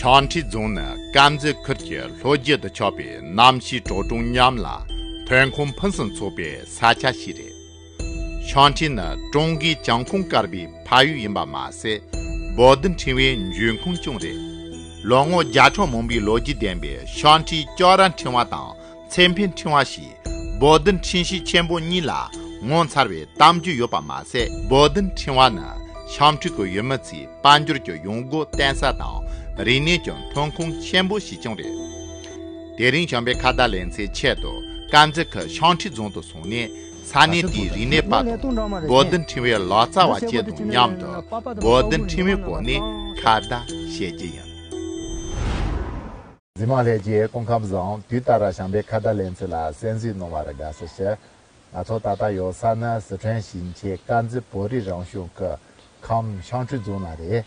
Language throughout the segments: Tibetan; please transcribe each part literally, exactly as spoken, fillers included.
ཤང་ཁྲི་རྫོང་ནི་དཀར་མཛེས་ཁུལ་གྱི་ལྷོ་རྒྱུད་དུ་ཆགས་པའི་གནམ་གཤིས་དྲོ་གྲང་མཉམ་ལ་ཐོན་ཁུངས་ཕུན་སུམ་ཚོགས་པའི་ས་ཆ་ཞིག་རེད། ཤང་ཁྲི་ནི་ཀྲུང་གོའི་བྱང་ཁོངས་བསྐལ་པའི་ཕ་ཡུལ་ཡིན་པ་མ་ཟད། བོད་ལྡན་ཕྲེང་བའི་འབྱུང་ཁུངས་ཀྱང་རེད། ལོ་ངོ་བརྒྱ་ཕྲག་མང་པོའི་ལོ་རྒྱུས་ལྡན་པའི་ཤང་ཁྲིའི་ལྕགས་ར་ཕྲེང་བ་དང་ཚེ་འཕེལ་ཕྲེང་བ་ཞེས་བོད་ལྡན་ཕྲེང་ཞིག་ཆེན་པོ་གཉིས་ལ་ངོ་མཚར་བའི་གཏམ་རྒྱུད་ཡོད་པ་མ་ཟད། བོད་ལྡན་ཕྲེང་བ་ནི་ཤང་ཁྲི་གི་ཡུལ་མི་ཚོའི་དཔལ་འབྱོར་གྱི་ཡོང་སྒོ་བརྟེན་ས་དང་རིག་གནས་ཀྱི་ཐོན་ཁུངས་ཆེན་པོ་ཞིག་ཀྱང་རེད། དེ་རིང་བྱམས་པའི་ཁ་བརྡ་ལེ་ཚན་ཆེད་དུ་དཀར་མཛེས་ཁུལ་ཤང་ཁྲི་རྫོང་དུ་སོང་ནས་ས་གནས་དེའི་རིག་གནས་པ་དང་བོད་ལྡན་ཕྲེང་བའི་ལག་རྩལ་བ་བཅས་དང་མཉམ་དུ་བོད་ལྡན་ཕྲེང་བའི་སྐོར་ནས་ཁ་བརྡ་བྱེད་རྒྱུ་ཡིན། གཟིགས་མོ་ལྷན་རྒྱས་སྐུ་ཁམས་བཟང་། དུས་ལྟར་བྱམས་པའི་ཁ་བརྡ་ལེ་ཚན་ལ་གསན་གཟིགས་གནང་བར་དགའ་བསུ་ཞུ། ང་ཚོ་ད་ལྟ་ཡོད་ས་ནི་སི་ཁྲོན་ཞིང་ཆེན་དཀར་མཛེས་བོད་རིགས་རང་སྐྱོང་ཁུལ་ཁམས་ཤང་ཁྲི་རྫོང་ན་རེད།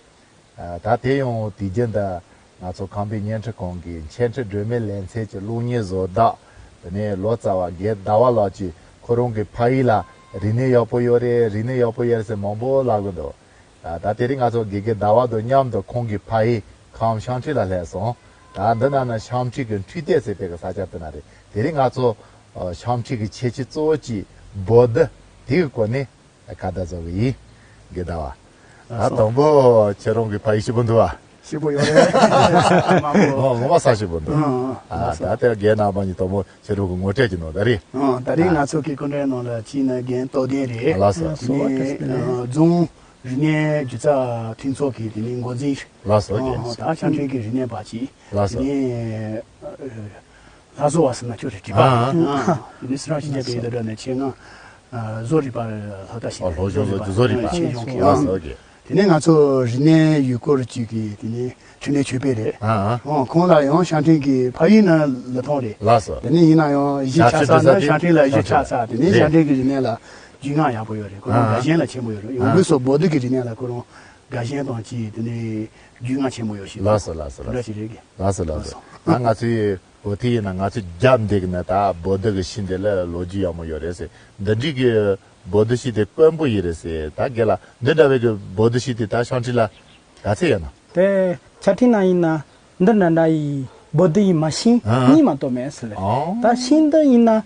ཨ། ད་དེ་ཡང་དུས་རྒྱུན་དུ་ང་ཚོ་ཁམས་པའི་བརྙན་འཕྲིན་ཁང་གི་འཆད་ཁྲིད་སྒྲོན་མེ་ལེ་ཚན་གྱི་གློག་བརྙན་བཟོ་ལྟ། དེ་ནས་ལོ་ཙཱ་བ་དགེ་ཟླ་བ་ལགས་ཀྱིས་ཁོ་རང་གི་ཕ་ཡུལ་ལ་རིག་གནས་ཡག་པོ་ཡོད་རེད། རིག་གནས་ཡག་པོ་ཡོད་རེད་ཟེར་མང་པོ་ལབ་གི་འདུག་ད་ད་དེ་རིང་ང་ཚོ་དགེ་རྒན་ཟླ་བ་དང་མཉམ་དུ་ཁོང་གི་ཕ་ཡུལ་ཁམས་ཤང་ཁྲི་ལ་སླེབས་སོང་། ད་འདི་ན་ནི་ཤང་ཁྲི་གི་འཕྲུལ་སྟོན་ཟེར་བའི་གི་ས་ཆ་དེ་ན་རེད། དེ་རིང་ང་ཚོ་ཨ་ཤང་ཁྲི་གི་ཁྱད་ཆོས་གཙོ་བོ་གཅིག་བོད་སྡེ་དེ་གི་སྐོར་ནས་ཁ་བརྡ་བཟོ་གི་ཡིན། དགེ་ཟླ་བ། ད་དང་པོ་ཁྱེད་རང་གི་ཕ་ཡུལ་སྐྱིད་པོ་འདུག་བ། སྐྱིད་པོ་ཡོད་རེད། མ་མོ། ངོ་མ་ས་སྐྱིད་པོ་འདུག་ཨ་ཨ་ད་ལྟའི་རྒན་རྣམ་པ་གཉིས་དང་པོ་ཁྱེད་རང་གི་ངོ་སྤྲོད་ཀྱི་ནང་ད་རེད། ཨ་ད་རེས་ང་ཚོ་གི་སྐུ་མགྲོན་ནང་ལ་གཅིག་ནི་རྒན་སྟོབས་ལྡན་རེད། ལགས་སོ། དེ་ནས་ཨ་རྫོང་རིག་གནས་སྒྱུ་རྩལ་མཐུན་ཚོགས་ཀྱི་དེ་ནས་འགོ་འཛིན། ལགས་སོ། ཨ་ད་ཤང་ཁྲི་གི་རིག་གནས་པ་གཅིག་ལགས་སོ། དེ་ནས་ཨ་ལྷ་བཟོ་བ་ཟེར་ན་ཁྱོད་རེད། བྲིས་པ། ཨ་དེ་ནས་སི་ཁྲོན་ཞིང་ཆེན་པའི་ཡུལ་དུ་འགྲོ་ནས་ཆེད་མངགས་ཨ་བཟོ་རིག་པ་སློབ་གྲྭ་ཞིག་ཨ་ལྷོ་ལྗོངས་བཟོ་བཟོ་རིག་པ། ཆེད་སྦྱོང་གི། ལགས་སོ། ཨ་དེ་ནས་ང་ཚོ་རིག་གནས་ཡུལ་སྐོར་ཅུས་ཀྱི་དེ་ནས་འཕྲིན་ལས་ཆོས་འཕེལ་རེད། ཨ་ཨ། ཨོ་ཁོང་ལ་ཡང་ཤང་ཁྲི་གི་ཕ་ཡུལ་ནི་ལི་ཐང་རེད། ལགས་སོ། དེ་ནས་ཡིན་ན་ཡང་གཞིས་ཆགས་ས་ནི་ཤང་ཁྲི་ལ་གཞིས་ཆགས་ས། དེ་ནས་ཤང་ཁྲི་གི་རིག་གནས་ལ་རྒྱུས་མངའ་ཡག་པོ་ཡོད་རེད། ཁོ་རང་དགའ་ཞེན་ལ་ཆེན་པོ་ཡོད་རེད། ཡང་སྒོས་སུ་བོད་སྡེ་གི་རིག་གནས་ལ་ཁོ་རང་དགའ་ཞེན་དང་བཅས་དེ་ནས་རྒྱུས་མངའ་ཆེན་པོ་ཡོད་ཞིག་ལགས་སོ་ལགས་སོ་དེ་འདྲ་ཞིག་རེད་གི། ལགས་སོ་ལགས་སོ། ད་ང་ཚོའི་བོད་ཐིག་ཡིན་ན་ང་ཚོའི་རྒྱབ་འདི་གི་ནི་ད་བོད་སྡེ་གི་ཤིང་དེ་ལ་ལོ་རྒྱུས་ཡག་མོ་ཡོད་རེད་ཟེར། འདི་འདྲའི་གི་བོད་སྡེ་ཤིང་དེ་དཀོན་པོ་ཡིན་རེད་ཟེར། ད་རྒན་ལགས་འདི་འདྲ་བའི་གི་བོད་སྡེ་ཤིང་དེ་ད་ཤང་ཁྲི་ལ་ག་ཚད་ཡོད་ན། དེ་ཆ་འཕྲིན་ནང་ཡིན་ན་འདི་འདྲ་འདྲ་ཡི་བོད་སྡེ་ཡི་མ་ཤིང་ཨ་གཉིས་མ་གཏོགས་མེད་ཟེར་ལེ། ཨོ། ད་ཤིང་འདི་ཡིན་ན་ཨ་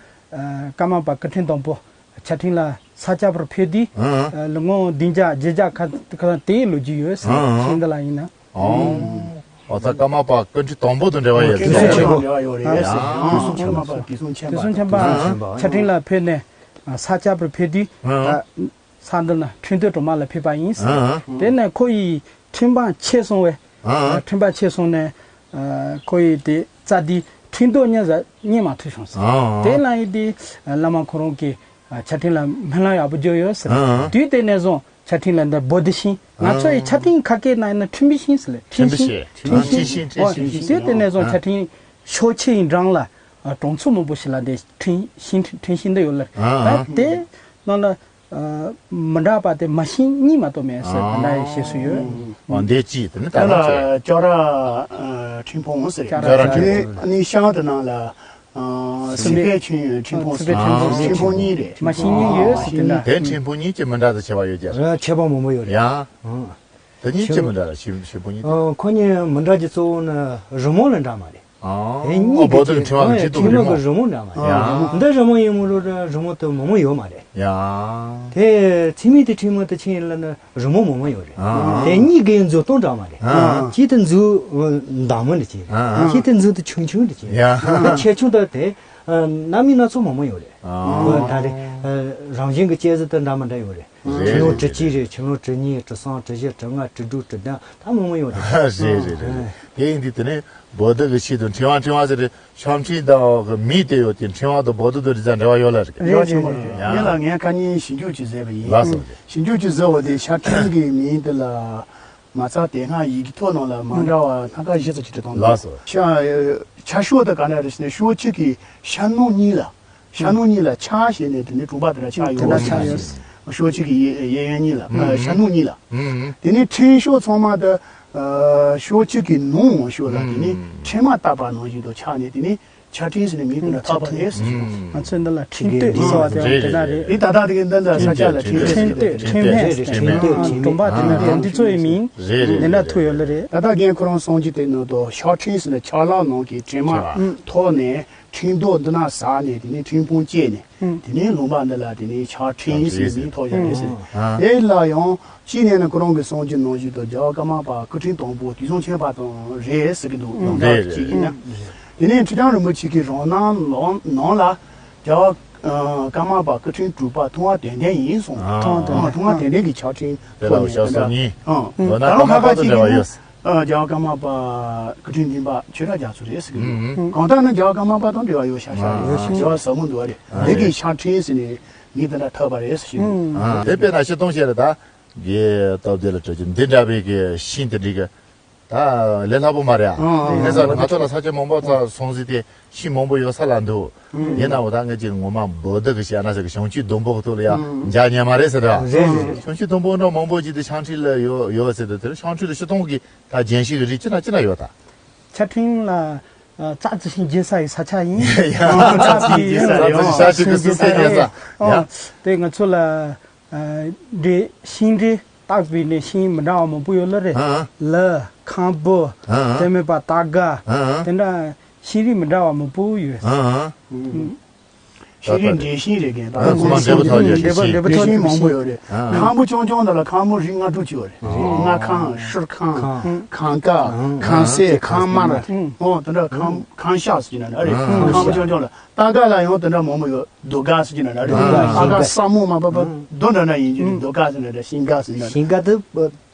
ཀརྨ་པ་སྐུ་ཕྲེང་དང་པོ་ཆ་འཕྲིན་ལ་ས་སྐྱ་པར་ཕེབས་དུས་ཨ་ཨ་ལོ་ངོ་བདུན་བརྒྱ་བརྒྱད་བརྒྱ་ཁ་ཁ་དེའི་ལོ་རྒྱུས་ཡོད་ཟེར། ཨ་ཨ་ཤིང་འདི་ལ་ཡིན་ན། ཨོ། ཨོ་ད་ཀརྨ་པ་སྐུ་ཕྲེང་དང་པོ་དང་འབྲེལ་བ་ཡོད་ཟེར། འབྲེལ་བ་ཡོད་རེད་ཟེར། ཡ། དུས་གསུམ་ཆེན་པོ། དུས་གསུམ་ཆེན་པོ། དུས་གསུམ་ཆེན་པོ་ཨ་ཆ་འཕྲིན་ལ་ཕེབས་ནས་ས་སྐྱ་པར་ཕེབས་དུས་ཨ་ས་འདི་ན་ཁྲིན་ཏུའུ་གྲོང་མ་ལ་ཕེབས་པ་ཡིན་ཟེར། ཨ་དེ་ནས་ཁོ་ཡི་ཁྲིམས་དཔོན་ཆད་སོང་བས། ཨ་ཨ། ཁྲིམས་དཔོན་ཆད་སོང་ནས་ཨ་ཁོ་ཡི་དེ་རྩ་དེ་ཁྲིན་ཏུའུ་གཉེར་ཟ་གཉེར་མ་ཐུབ་བྱུང་ཟེར། ཨ་ཨ། དེ་ལ་ཡི་དེ་བླ་མ་ཁོ་རང་གིས་ཨ་ཆ་འཕྲིན་ལ་སྨོན་ལམ་ཡག་པོ་བརྒྱབ་ཡོད་ཟེར། ཨ་ཨ། དུས་དེ་ནས་བཟུང་ཆ་འཕྲིན་ལ་འདི་བོད་སྡེ་ཤིང་། ང་ཚོ་ཡི་ཆ་འཕྲིན་ཁ་སྐད་ནང་ཡིན་ན་འཕྲིན་པའི་ཤིང་ཟེར་ལེ། འཕྲིན་པའི་ཤིང་། འཕྲིན་པའི་ཤིང་། འཕྲིན་པའི་ཤིང་། ཨོ་དུས་དེ་ནས་བཟུང་ཆ་འཕྲིན་ཤོག་ཆེ་ཡི་འགྲམ་ལ་གྲོང་ཚོ་མང་པོ་ཞིག་ལ་འདི་འཕྲིན་ཤིང་འཕྲིན་ཤིང་འདི་ཡོད་ལ། ཨ་ཨ། ད་དེ་ནང་ལ། ཨ་མི་འདྲ་བ་དེ་མ་ཤིང་གཉིས་མ་གཏོགས་མེད་ཟེར། ཨ་མི་འདྲ་བའི་བཤད་སྲོལ་ཡོད། ཨ་འདི་ཅི་དེ་ནི་ད་དེ་ལ་ལ་ཅི། ལྕགས་ར་ཨ་འཕྲིན་ཕུང་ཟེར། ལྕགས་ར་འཕྲིན་ཕུང་། ཨ་ནི་ཤང་དེ་ནང་ལ་ཨ་སྲིན་པོའི་འཕྲིན་ཕུང་ཟེར། སྲིན་པོའི་འཕྲིན་ཕུང་། འཕྲིན་ཕུང་གཉིས་རེད། མ་ཤིང་གཉིས་ཡོད་ཟེར། དེ་འདྲ། དེ་འཕྲིན་ཕུང་གཉིས་ཀྱི་མི་འདྲ་དང་ཁྱད་པར་ཡོད་ཀྱི། ཨ་ཁྱད་པར་མང་པོ་ཡོད་རེད། ཡ། ཨ། དེ་གཉིས་ཅི་མི་འདྲ་ལ་ཤིང་ཕུང་གཉིས་དེ། ཨ་ཁོ་གཉིས་མི་འདྲ་གྱི་གཙོ་བོ་ནི་རི་མོ་ལ་འདྲ་མ་རེད། ཨ། དེ་གཉིས་ཨོ་བོད་ཀྱི་ཐུན་མོང་གི་ཐུན་མོང་གི་རི་མོ་འདྲ་མ་རེད། ཡ། འདི་རི་མོ་ཡིན་མོ་རུ་རི་མོ་དེ་མང་མོ་ཡོད་མ་རེད། ཡ། དེ་ཚིག་མིག་དེ་ཕྲེང་མོ་དེ་ཆེན་ལ་ནི་རི་མོ་མང་མོ་ཡོད་རེད། ཨ། དེ་གཉིས་ཀའི་མཛུབ་སྟོང་འདྲ་མ་རེད། ཨ། གཅིག་དེ་མཛུབ་མདའ་མོ་འདྲ་ཅིག་རེད། ཨ། གཅིག་དེ་མཛུབ་དེ་ཆུང་ཆུང་འདྲ་ཅིག་རེད། ཡ། ཆེ་ཆུང་དེ་དེ་རྣམ་དབྱེ་སྣ་ཚོགས་མང་མོ་ཡོད་རེད། ཨ། ད་རེད། རང་བཞིན་གྱི་སྐྱེད་ཚལ་དེ་འདྲ་མི་འདྲ་ཡོད་རེད། རེད། ཁྱི་ལོ་དྲུག་གཅིག་རེད། ཁྱི་ལོ་དྲུག་གཉིས། དྲུག་གསུམ། དྲུག་བཞི། དྲུག་ལྔ། དྲུག་དྲུག། དྲུག་བདུན། ད་མང་མང་ཡོད་རེད། རེད་རེད་རེད། དེ་ཡིན་དུས་དེ་ནས་བོད་སྡེ་གི་ཆེད་དུ་ཕྲེང་བ་ཕྲེང་བ་ཟེར་རེད། ཤང་ཁྲི་དང་གི་མིང་དེ་ཡོད་དེ་ཕྲེང་བ་དང་བོད་སྡེ་དང་རིག་རྩལ་འབྲེལ་བ་ཡོད་ལ་རེད། རེད་རེད་རེད། ཡ། ངས་ལ་ངས་ཁ་ཉིན་ཞིབ་འཇུག་ཅིག་མཛད་པ་ཡིན། ལགས་སོ། ཞིབ་འཇུག་ཅིག་མཛད་པ་དེ་ཤང་ཁྲི་གི་མིང་དེ་ལ་མ་རྩ་དེ་སྔ་ཡི་གེ་ཐོག་ནང་ལ་མ་འདྲ་བ་སྣ་ཁ་བཞི་ཙམ་ཅིག་བྲིས་བཏང་འདུག་ལགས་སོ། ཤ་ཤ་ཤོག་དེ་ག་འདྲ་རེད་ཟེར་ན་ཤོག་གཅིག་གི་ཤ་ནུ་གཉིས་ལ། ཤ་ནུ་གཉིས་ལ་ཆ་ཞེས་ནས་དེ་ནས་དྲུག་པ་དེ་ལ་ཆ་ཡོད། དེ་ལ་ཆ་ཡོད། ཤོག་གཅིག་གི་གཡས་གཡས་གཡོན་གཉིས་ལ། ཨ། ཤ་ནུ་གཉིས་ལ། ཨུ། དེ་ནས་ཕྲེང་ཤོག་ཚང་མ་དེ་ཨ་ཤོག་གཅིག་གི་ནང་ངོ་ཤོག་ལ། ཨུ། དེ་ནས་ཕྲེང་མ་བཏགས་པ་ནང་བཞིན་དུ་ཆགས་ནས་དེ་ནས་ ཆར་སྤྲིན་ཟེར་ནས་མིང་དེ་འདྲ་བཏགས་པ་རེད་ཟེར། ང་ཚོས་འདི་ལ་ཁྲིམས་སྟོད་ཟེར་བ་དེ་ཡང་དེ་འདྲ་རེད། འདི་ད་ལྟ་དེ་གི་འདི་འདྲ་ས་ཆ་ལ་ཁྲིམས་སྟོད་ཁྲིམས་སྟོད་ཁྲིམས་ཧེ་ཟེར་ནས་གྲོང་པ་དེ་ནས་གྲོང་དེ་ཚོ་ཡི་མིང་འདི་འདྲ་ཐུག་ཡོད་ལེ་རེད། ད་ལྟ་རྒན་ཁོ་རང་གསུང་རྒྱུ་དེ་ནང་དུ་ཤར་ཁྲིམས་ཟེར་ནས་ཆར་ལམ་ནང་གི་དྲི་མ་ཐོག་ནས་ཁྲིམས་རྡོ་འདི་ན་ཟག་ནས་དེ་ནས་ཁྲིམས་ཕུང་བཅད་ནས་དེ་ནས་ལུང་པ་འདི་ལ་དེ་ནས་ཤར་ཁྲིམས་ཟེར་ནས་མིང་ཐོགས་བཞག་རེད་ཟེར། དེ་ལ་ཡང་གཅིག་ནས་ནི་ཁོ་རང་གི་གསུང་རྒྱུ་ནང་བཞིན་དུ་རྒྱལ་བ་ཀརྨ་པ་སྐུ་ཕྲེང་དང་པོ་དུས་གསུམ་མཁྱེན་པ་དང་རེད་ཟེར་གི་འདུག་ལུང་པ་གཅིག་ཡིན་ན། དེ་ནས་ཁྲི་བྱང་རིན་པོ་ཆེ་གི་རང་སྣང་ལོང་ནང་ལ་རྒྱལ་བ་ཀརྨ་པ་སྐུ་ཕྲེང་དྲུག་པ་ཐུབ་དབང་དོན་ལྡན་ཡིན་གསུངས། ཐུབ་དབང་དོན་ལྡན། ཐུབ་དབང་དོན་ལྡན་གྱི་ཕྱག་ཕྲེང་ཐོག་ནས་དེ་འདྲ། ཨང་། ད་རུང་ཁ་ཁ་ཅིག་ན་རྒྱལ་བ་ཀརྨ་པ་སྐུ་ཕྲེང་བདུན་པ་ཆོས་གྲགས་རྒྱ་མཚོ་རེད་ཟེར་གི་འདུག་གང་ལྟར་ན་རྒྱལ་བ་ཀརྨ་པ་དང་འབྲེལ་བ་ཡོད་ཤག་ཤག་རེད། འབྲེལ་བ་ཟབ་མོ་འདུག་བ་རེད། དེ་གི་ཕྱག་ཕྲེང་ཟེར་ནས་མིང་དེ་འདྲ་ཐོགས་པ་རེད་ཟེར་གི་འདུག་དེ་དཔེར་ན་སྤྱིར་བཏང་བཤད་ན་ད་རྒན་སྟོབས་ལྡན་ལ་སྤྲད་རྒྱུ་འདི་འདྲ་བའི་གི་ཤིང་དེ་འདྲའི་གི་ད་ལས་སླ་པོ་མ་རེད་ཨ། ཨང་། དེ་ཙམ་ང་ཚོ་ལ་ས་ཆ་མང་པོ་ཚ་སོང་ཟིག་དེ་ཤིང་མང་པོ་ཡོད་ས་ལ་འདུག་ཡིན་ནའང་ད་ངས་ཅིག་ངོ་མ་བོད་དུ་གི་བཤད་ན་ཟེར་གི་བྱང་ཆུབ་སྡོང་པོ་གི་ཐོག་ལ་ཡང་འཇག་ཉན་མ་རེད་ཟེར་ད། རེད་རེད། བྱང་ཆུབ་སྡོང་པོ་འདྲ་མང་པོ་ཅིག་དེ་ཤང་ཁྲི་ལ་ཡོད་ཡོད་ཟེར་ད། དེ་ཤང་ཁྲི་ལ་སྤྱིར་བཏང་གི་ད་རྒྱན་ཤིང་གི་རིགས་ཅི་ན་ཅི་ན་ཡོད་ད། ཆར་སྤྲིན་ལ་རྩྭ་རྩི་ཤིང་རྒྱས་ས་ཡི་ས་ཆ་ཡིན། ཡ། རྩྭ་རྩི་ཤིང་རྒྱས་ས་རེད། རྩྭ་རྩི་ཤིང་ས་ཆ་ཡིན། ཡ། དེ་ང་ཚོ་ལ། འབྲས་ཤིང་འབྲས་བཏགས་པའི་ནས་ཤིང་མི་འདྲ་བ་མང་པོ་ཡོད་ལ་རེད། ཨ། ལི། ཁམ་བུ། ཨ། དེ་མིན་པ་སྟག་ག་ཨ། དེ་འདྲ་ཤིང་རིགས་མི་འདྲ་བ་མང་པོ་ཡོད། ཨ། ཤིང་རིགས་འབྲས་ཤིང་རེད་གན་ད། ཨ། ཁོ་མ་འབྲས་བུ་ཐོགས་ཀྱི་ཤིང་། འབྲས་བུ་ཐོགས་ཀྱི་ཤིང་མང་པོ་ཡོད་རེད། ཨ། ཁམ་བུ་ཆུང་ཆུང་དེ་ལ་ཁམ་བུ་རིགས་ལྔ་དྲུག་ཅིག་ཡོད་རེད། ཨ། རྔ་ཁམ། ཤུར་ཁམ། ཁམ་དཀར། ཁམ་སེར། ཁམ་དམར། ཨོ་དེ་འདྲ་ཁམ་ཁམ་ཤ་ཟེར་གྱི་ན་རེད། ཁམ་བུ་ཆུང་ཆུང་ལ། སྟག་ག་ལ་ཡང་དེ་འདྲ་མང་པོ་ཡོད། རྡོ་ག་ཟེར་གྱི་ན་ར་རེད། ཨ། སྟག་ག་ས་མོ་མ་པ་པ་རྡོ་འདྲ་འདྲ་ཡིན་གྱི་རེད། རྡོ་ག་ཟེར་ན་ར་ཤིང་ག་ཟེར་ན་ར། ཤིང་ག་དེ་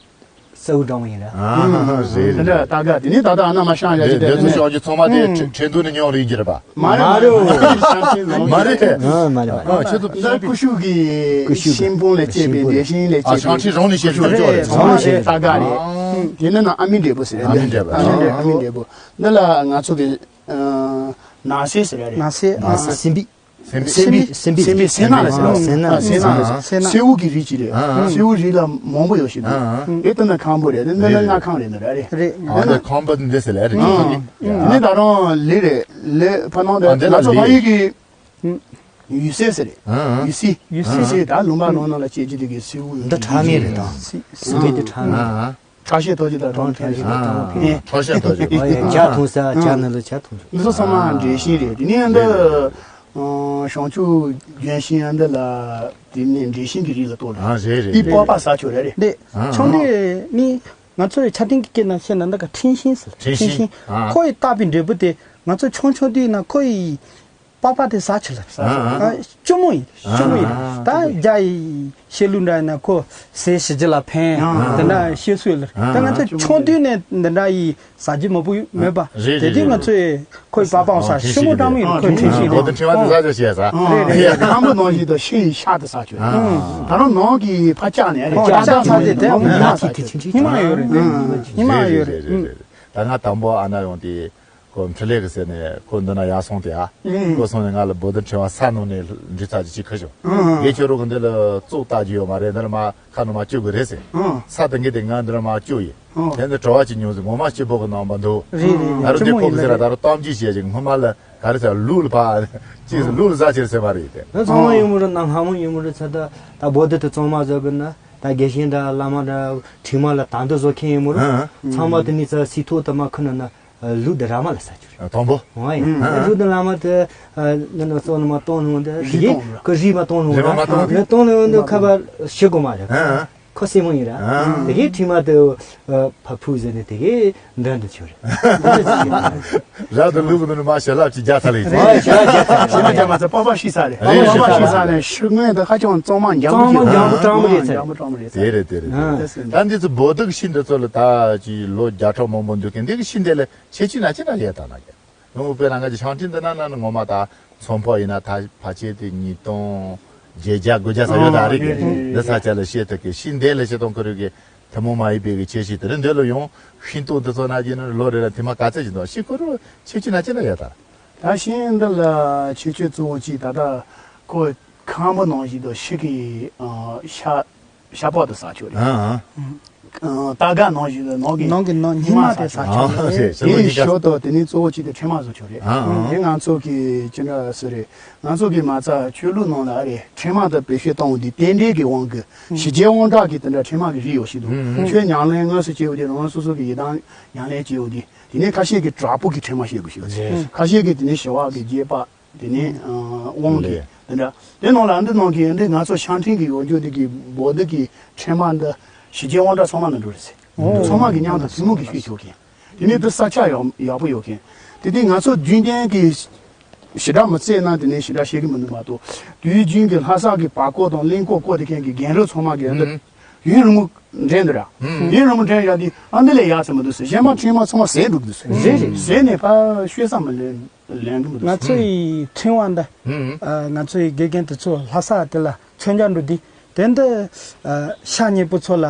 གསལ་བོ་འདྲ་མོ་ཡིན་ར། ཨ་ཧ་ཧ་རེད། དེ་འདྲ་སྟག་ག་དེ་ནི་ད་ལྟ་ཨ་ན་མ་ཤང་ཡ་ཅི་དེ་དེ་ཚོ་ཤོག་གི་ཚང་མ་དེ་ཁྲི་ཁྲི་འདུག་ནས་ཉོག་རེད་ཀྱི་རེད་པ། མ་རེད། མ་རེད། མ་རེད། ཨ་མ་རེད། ཨ་ཁྱོད་ཚོ་འདི་ཀུ་ཤུ་གི་ཀུ་ཤུ་གི་ཤིང་སྤོང་ལས་སྐྱེས་པའི་འབྲས་ཤིང་ལས་ཨ་སྐྱེས་ཤང་ཁྲི་རང་ནས་བཤད་ཤོག་ཅོག་རེད། ཚང་མ་ཤིང་སྟག་ག་རེད། དེ་ནི་ན་ཨ་མི་འབྲས་བུ་ཟེར་རེད། ཨ་མི་འབྲས་བུ། ཨ་མི་འབྲས་བུ། འདི་ལ་ང་ཚོ་གི་ཨ་ནགས་གསེབ་ཟེར་ཡ་རེད། ནགས་གསེབ། ཨ། ནགས་གསེབ། སེམས་པའི། སེམས་པའི། སེམས་པའི། སེམས་པའི། སེམས་པའི་སེམས་ནག་ལ་ཟེར་ཡ། སེམས་ནག་ལ་ཟེར་ཡ། སེམས་ནག་སེར་བོ་གི་རིགས་ཅིག་རེད། ཨ། སེར་བོ་རིགས་ལ་མང་པོ་ཡོད་ཞིག་འདུག་ཨ། ཨེ་ད་ན་ཁམ་བུ་རེད། འདི་ན་རྔ་ཁམ་རེད། འདི་ར་རེད། རེད། ཨ་འདི་ཁམ་བུ་འདི་ཟེར་ལེ་རེད། ཨ། འདི་ད་རུང་ལི་རེད། ལི་ཕ་ནང་འདི་ཨ་འདི་ལ་ང་ཚོ་ལི་ཕ་ཡུལ་གི་ཡུལ་སྲད་ཟེར་རེད། ཨ། ཡུལ་སྲད། ཡུལ་སྲད་ཟེར་ད་ལུང་པ་ནང་ན་ལ་སྐྱེ་རྒྱུ་དེ་གི་སེར་བོ་ཡོད། འདི་ཁྲག་ངན་རེད་ད། སེམས་པའི་འདི་ཁྲག་ངན། ཨ། ཁྲག་ཤེད་ཐོག་ཅིག་དང་གྲོང་ཁྱེར་ཞིག་དང་ཕན། ཨ། ཁྲག་ཤེད་ཐོག་ཅིག་ཨ་ཡ་ཇ་འཐུང་ས་ཇ་ནང་ལ་ཇ་འཐུང་། འདི་ཚོ་ཚང་མ་འབྲས་ཤིང་རེད། དེ་ནས་འདི་བྱང་ཆུབ་ལྗོན་ཤིང་འདི་ལ་དེ་ནས་འབྲས་ཤིང་གི་རིགས་ལ་གཏོགས་རེད། ཨ་རེད་རེད། འདི་སྤོབས་པ་ཟ་ཆོག་རེད་རེད། འདི་ཨ་ཆུང་དུས་ནི་ང་ཚོའི་ཆ་འཕྲིན་གྱི་སྐད་ནང་བཤད་ན་འདི་ག་འཕྲིན་ཤིང་ཟེར། འཕྲིན་ཤིང་། ཨ། ཁོ་ཡི་བཏགས་པའི་འབྲས་བུ་དེ་ང་ཚོ་ཆུང་ཆུང་དུས་ན་ཁོ་ཡི་པགས་པ་དེ་ཟ་ཆི་ལ། ཨ། ཨ། སྐྱུར་མོ་ཡིན། སྐྱུར་མོ་ཡིན། ཨ། ད་རྒྱ་ཡི་བཤད་ལུགས་འདྲ་ཡིན་ན་ཁོ་ཟས་ཞི་རྒྱུ་ལ་ཕན། ཨ། དེ་འདྲ་བཤད་སྲོལ་ལ། ཨ། ད་ང་ཚོ་ཆུང་དུས་ནས་འདི་འདྲ་ཡི་ཟ་རྒྱུ་མང་པོ་མེད་པ། རེད་དེ་རེད་དུས་ང་ཚོས་ཁོའི་པགས་པའང་ཟ། ཨ། སྐྱུར་མོ་འདྲ་མོ་ཡིན། ཁོའི་འཕྲིན་ཤིང་རེད། འཕྲིན་ཤིང་རེད། ཁམ་བུ་ནང་བཞིན་དུ་ཤིང་ཡི་ཤ་དེ་ཟ་ཆོག་ཨ། རེད་རེད། ཁམ་བུ་ནང་བཞིན་དུ་ཤིང་ཡི་ཤ་དེ་ཟ་ཆོག་ཨ། ད་རུང་ནང་གི་ཕ་ལྕགས་ནས་རེད། ཨ། ལྕགས་ལྕགས་ཚ་རྒྱུ་དེ་ཉི་མ་ཡོད་རེད། ཉི་མ་ཡོད་རེད། ཨ། ཉི་མ་ཡོད་རེད། རེད་རེད་རེད། ད་ང་དང་པོ་ཨ་ན་ཡོང་དེ། ཁོ་འཕྲིན་ལས་ཀྱི་ཟེར་ནས་ཁོ་འདི་ན་ཡར་སོང་སྟེ་ཨ། ཨང་། ཁོ་སོང་ནས་ང་ལ་བོད་དུ་འཕྲིན་བ་ས་ནང་ནས་འབྲི་ཚར་གྱི་ཅིག་ཁུར་བྱུང་། ཨང་། ངས་ཁྱོད་རང་གི་འདི་ལ་བཙོག་བཏགས་རྒྱུ་ཡོད་མ་རེད། འདི་ལ་མ་ཁ་ནང་མ་བཅུག་གི་རེད་ཟེར། ཨང་། ས་དེ་ངས་དེ་ང་འདི་ལ་མ་བཅུག་ཡིན། ཨང་། དེ་ནས་བྲོ་བ་ཅིག་མྱོང་ཟེར། ངོ་མ་སྐྱིད་པོ་གི་རྣམ་པ་འདུག་རེད་རེད་རེད། ཨ་རོ་དེ་ཕོག་གི་ཟེར་ར། ད་རོ་གཏམ་རྒྱུད་བཤད་ཅིག་སྔོན་མ་ལ་ག་རེ་ཟེར་ལུག་ལ་ཕ་ཅིག་ལུག་ལ་ཟ་ཕྱིར་ཟེར་བ་རེད་དེ། ང་ཚང་མ་ཡོད་མོ་རེད། ན་སྔ་མོ་ཡོད་མོ་རེད། ཚ་ད་ད་བོད་དུ་དེ་གཙང་མ་བཟོ་གི་ན་ད་དགེ་བཤེས་འདྲ་བླ་མ་འདྲ་ཁྲིམས་མ་ལ་དམ་དུ་བཟོ་མཁན་ཡོད་མོ་རེད། ཨང་། ཚང་མ་དེ་ནས་ཚ་སི་ཐོག་དུ་མ་ཁུ་ན་ན། ལུག་དེ་ར་མ་ལ་ཟ་རྒྱུ་རེད། དང་པོ། འོ་ཡ། ཨ། ལུག་དེ་ར་མ་དེ་ནི་ནི་སོ་ནི་མ་གཏོང་ནི་འོང་དེ་རི་གཏོང་ར། ཁོ་རི་མ་གཏོང་ནི་འོང་ར། རི་མ་གཏོང་ནི་གཏོང་ནི་འོང་དེ་ཁ་པར་ཤི་གོ་མ་རེད། ཨ། ཁོ་སེ་མོ་ཡིན་ར། ཨ། དེ་གའི་ཁྲིམས་མ་དེ་ཕ་ཕུ་ཟེར་ནས་དེ་གའི་འདྲ་འདི་ཆོ་རེད། ར་དེ་ལུག་དེ་ནི་མ་ཞལ་ལག་ཅིག་རྒྱག་ཐལ་ཡིན། ཨ་ཞལ་ལག་རྒྱག་ཐལ། ཞལ་ལག་རྒྱག་མ་ཚད་པགས་པ་ཤི་ས་རེད། རེད། པགས་པ་ཤི་ས་ནས་ཤི་སྔོན་དུ་ཧ་ཅང་གཙང་མ་འཇམ་པོ་ཅིག་རེད། གཙང་མ་འཇམ་པོ་དྲང་མོ་རེད་ཟེར། འཇམ་པོ་དྲང་མོ་རེད་ཟེར། དེ་རེད་དེ་རེད། ཨ། ད་འདི་ཚོ་བོད་དུ་གི་ཤིང་འདི་ཚོ་ལ་ད་ཅིག་ལོ་བརྒྱ་ཕྲག་མང་པོ་འདུག་གི་འདི་གི་ཤིང་འདི་ལ་ཁྱད་ཆོས་ན་ཅི་ན་ཡོད་ད་ན་གི། ཡང་དཔེར་ན་ང་ཅིག་ཤང་ཁྲིན་འདི་ན་ནི་ངོ་མ་ད་ཚོང་ཕོགས་ཡིན་ན་ད་ཕལ་ཆེར་དེ་ཉིས་སྟོང་བརྒྱད་བརྒྱ་དགུ་བརྒྱ་ས་ཡོད་ད་རེད་གི། འདི་ས་ཆ་ལ་བཤད་ཐུབ་གི་ཤིང་འདི་ལ་བཤད་སྟངས་ཁོ་རེ་གི་ཐུན་མོང་མ་ཡིན་པའི་གི་ཁྱད་ཆོས་དེ་རེད། འདི་ལ་ཡང་ཤིང་ཏོག་འདི་ཚོ་ན་གི་ནི་ལོ་རེ་ལ་ཐེངས་མ་ག་ཚད་ཅིག་འདུག་ཤིང་ཁོ་རུ་ཁྱད་ཆོས་ན་ཅི་ན་ཡོད་ད། ད་ཤིང་འདི་ལ་ཁྱད་ཆོས་གཙོ་བོ་གཅིག་ད་ལྟ་ཁོ་ཁམ་བུ་ནང་བཞིན་དུ་ཤིང་གི་ཤ། ཤ་པགས་དེ་ཟ་ཆོག་རེད། ཨ་ཨ། ཨ། སྟར་ག་ནང་བཞིན་ནང་གི་ནང་གི་ནང་ཉི་ཉི་མ་མ་དེ་ཟ་ཟ་ཆོག་ཆོག་རེད། རེད། དེ་ཡི་ཞོར་དུ་དེ་ནས་གཙོ་བོ་གཅིག་དེ་ཕྲེང་བ་བཟོ་ཆོག་རེད། ཨ་ཨ། དེ་ང་ཚོ་གི་ཅི་འདྲ་ཟེར་རེད། ང་ཚོ་གི་མ་རྩ་ཆོས་ལུགས་ནང་ལ་རེད། ཕྲེང་བ་དེ་བེད་སྤྱོད་གཏོང་བ་འདི་རྟེན་འབྲེལ་གྱི་དབང་གིས་ཞི་རྒྱས་དབང་དྲག་གི་དེ་འདྲ་ཕྲེང་བ་གི་རིགས་ཡོད་ཞིག་འདུག་ཨ་ཨ། ཁྱོད་ཉམས་ལེན་དངོས་སུ་བྱེད་འོ་དེ་རང་སོ་སོ་གི་ཡི་དམ་ཉམས་ལེན་བྱེད་འོ་དེ། དེ་ནས་ཁ་ཤས་ཀྱིས་དྲག་པོ་གི་ཕྲེང་བ་བཤད་དགོས་ཞིག་རེད། ཁ་ཤས་ཀྱིས་དེ་ནས་ཞི་བ་གི་རྒྱས་པ། དེ་ནས་ཨ་དབང་གི་ལས། དེ་འདྲ། དེ་ནང་ལ་འདི་ནང་གི་འདི་ང་ཚོ་ཤང་ཁྲིན་གྱི་ཡོད་རྒྱུ་འདི་གི་བོད་འདི་གི་ཕྲེང་བ་འདི་ཞི་རྒྱས་དབང་དྲག་ཚང་མ་ན་འགྲོ་རེད་ཟེར། ཨོ། ཚང་མ་གི་མཉམ་དུ་ཐུན་མོང་གི་ཤུལ་ཆོག་མཁན། དེ་ནས་འདི་ས་ཆ་ཡག་ཡག་པོ་ཡོད་མཁན། དེ་དུས་ང་ཚོ་རྒྱུན་ལྡན་གྱི་ཞི་དྲག་མི་བརྩད་ན་དེ་ནས་ཞི་དྲག་བཤད་གི་མི་འདུག་མ་གཏོགས། དུས་རྒྱུན་གྱི་ལྷ་ས་གི་བར་སྐོར་དང་གླིང་སྐོར་སྐོར་དེ་མཁན་གྱི་རྒན་རབས་ཚང་མ་གི་འདི་ཨུ། ཡུན་རིང་མོ་འདྲེན་འདི་ར། ཨུ། ཡུན་རིང་མོ་འདྲེན་ཡག་དེ་ཨ་འདི་ལས་ཡག་ཚད་མི་འདུག་ཟེར། གཞན་མ་ཕྲེང་བ་ཚང་མ་ཟད་འགྲོ་གི་འདུག་ཟེར། རེད་རེད། ཟད་ནས་ཕར་བཤོལ་ས་མི་ལེན། ལེན་གི་མི་འདུག་ང་ཚོ་ཡི་ཕྲེང་བ་འདི། ཨུ། ཨ་ང་ཚོ་ཡི་དགེ་རྒན་དེ་ཚོ་ལྷ་ས་དེ་ལ་མཚོན་རྒྱག་འགྲོ་དུས་དེ་འདི་ཨ་ཤ་ཉེ་པོ་ཚོ་ལ་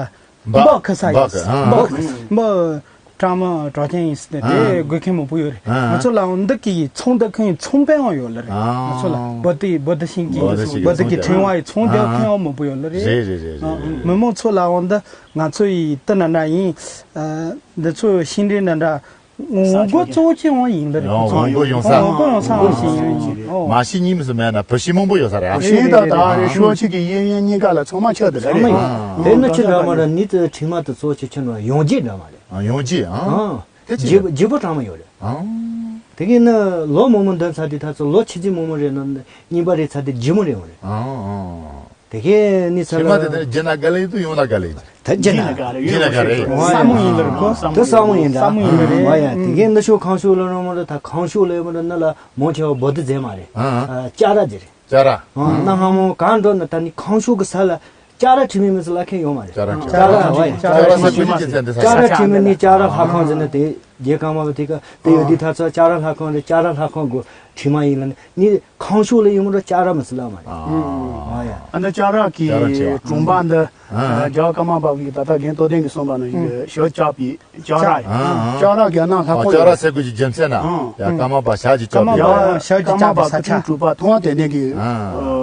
འབག་འབག་ཁུ་ས་ཡིན། འབག་ཨ། འབག་ཁུ་ས། འབག་གྲང་མོ་གྲོགས་ཅན་ཡིན་ཟེར་ཏེ་ཨ། དེ་དགོས་མཁན་མང་པོ་ཡོད་རེད། ཨ། ང་ཚོ་ལའང་འདི་གི་ཚོང་འདི་མཁན་ཚོང་དཔོན་ཡང་ཡོད་ལ་རེད། ཨ། ང་ཚོ་ལ་བོད་དི་བོད་དི་ཤིང་གི་བོད་དི་ཤིང་གི་བོད་དི་གི་ཚོང་ཕྲེང་བ་ཡི་ཚོང་རྒྱག་མཁན་ཡང་མང་པོ་ཡོད་ལ་རེད། རེད་རེད་རེད་རེད། མི་མང་ཚོ་ལའང་འདི་ང་ཚོ་ཡི་ཏི་ན་འདྲ་ཡིན། ཨ། འདི་ཚོ་ཤིང་འབྲས་འདྲ་འདྲ། ངོ་རྒོལ་གཙོ་བོ་ཅི་ཡང་ཡིན་ལ་རེད། ཡང་ངོ་རྒོལ་ཡོང་ས། ངོ་རྒོལ་ཡོང་ས་ཡང་ཤེས་ཡོང་། མ་གཞི་གཉིས་མི་སུ་མེད་ན་བུ་ཤི་མང་པོ་ཡོད་ས་རེད། བུ་ཤི་དང་ད་རེ་ཤོ་ཆི་གི་གཡས་གཡོན་གཉིས་ཀ་ལ་ཚང་མ་ཆགས་དེ་རེད། ཚང་མ་ཡིན། དེ་ནི་ཆི་འདྲ་མ་རེད། ནི་ཚོ་ཁྲིམས་མ་དུ་གཙོ་ཆེ་ཆེ་ནོ་ཡོང་རྒྱུ་འདྲ་མ་རེད། ཨ། ཡོང་རྒྱུ་ཨང་། ཨ། དེ་ཅི་རེད། ལྗིད་པོ་གྲང་མོ་ཡོད་རེད། ཨང་། དེ་གི་ནི་ལོ་མང་པོ་འདོན་ཚར་དུས་ད་ཚོ་ལོ་ཆི་ཚི་མང་པོ་རེད་ན་རྙིང་པ་རེད་ཚར་དུས་ལྗིད་མོ་རེད་ཡོང་རེད། ཨང་ཨང་། དེ་གའི་ནི་ཚེ་ཁྱེད་མ་དེ་དེ་རྒྱ་ནག་ག་ལ་ཡིན་དུ་ཡོང་ན་ག་ལ་ཡིན། ད་རྒྱ་ནག་རྒྱ་ནག་ག་རེད། ས་མོ་ཡིན་ལ་རེད་གོ། དེ་ས་མོ་ཡིན་ད། ས་མོ་ཡིན་ལ་རེད། ཨོ་ཡ། དེ་གའི་ནི་ཤོ་ཁང་ཤོ་ལ་རོ་མ་རོ་ད་ཁང་ཤོ་ལ་ཡོད་མ་རོ་ནི་ལ་མོ་ཆེ་བ་བོ་དི་རྫས་མ་རེད། ཨ་ཨ། ཅ་ར་རྫས་རེད། ཅ་ར། ཨ་ན་ཧ་མོ་གང་འགྲོ་ན་ད་ནི་ཁང་ཤོ་གི་ས་ལ་ཅ་ར་ཁྲིམས་མི་མི་ཚེ་ལ་ཁེ་ཡོད་མ་རེད། ཅ་ར་ཁྲིམས། ཅ་ར་ཨོ་ཡ། ཅ་ར་ཁྲིམས་མི་ནི་ཅ་ར་ལྷ་ཁང་ཟེར་ན་དེ་རྒྱལ་ཁང་མ་བ་དེ་ག་དེ་ཡོད་དུས་ད་ཚོ་ཅ་ར་ལྷ་ཁང་རེད། ཅ་ར་ལྷ་ཁང་གོ་ཁྲིམས་མ་ཡིན་ལ་ནི། ཁང་ཤོ་ལ་ཡོང་ར་ཅ་ར་མི་སི་ལ་མ་རེད། ཨ་ཡ། ཨ་ནི་ཅ་ར་གི་ཅ་ར་ཆེ་བ། གྲོང་པ་འདི་ཨ་རྒྱ་གར་ཀརྨ་པ་གི་ད་ལྟ་རྒན་རྟོགས་ལྡན་གྱིས་གསུངས་པ་ནང་བཞིན་གྱི་ཞོ་ཅག་པའི་ཅ་ར་ཡིན། ཨ་ཨ། ཅ་ར་རྒྱ་ནག་ལྷ་ཁང་ཡོད་རེད། ཅ་ར་ཟེར་དགོས་ཀྱི་རྒྱུ་མཚན་ན་ཡ་ཀརྨ་པ་ཞག་གཅིག་ཅག་པའི་ཀརྨ་པ་ཞག་གཅིག་ཀརྨ་པ་ཅག་པའི་ས་ཆ། ཀུན་མཁྱེན་གྲུབ་པ་མཐོང་བ་དེ་ནས་ཀྱི་ཨ་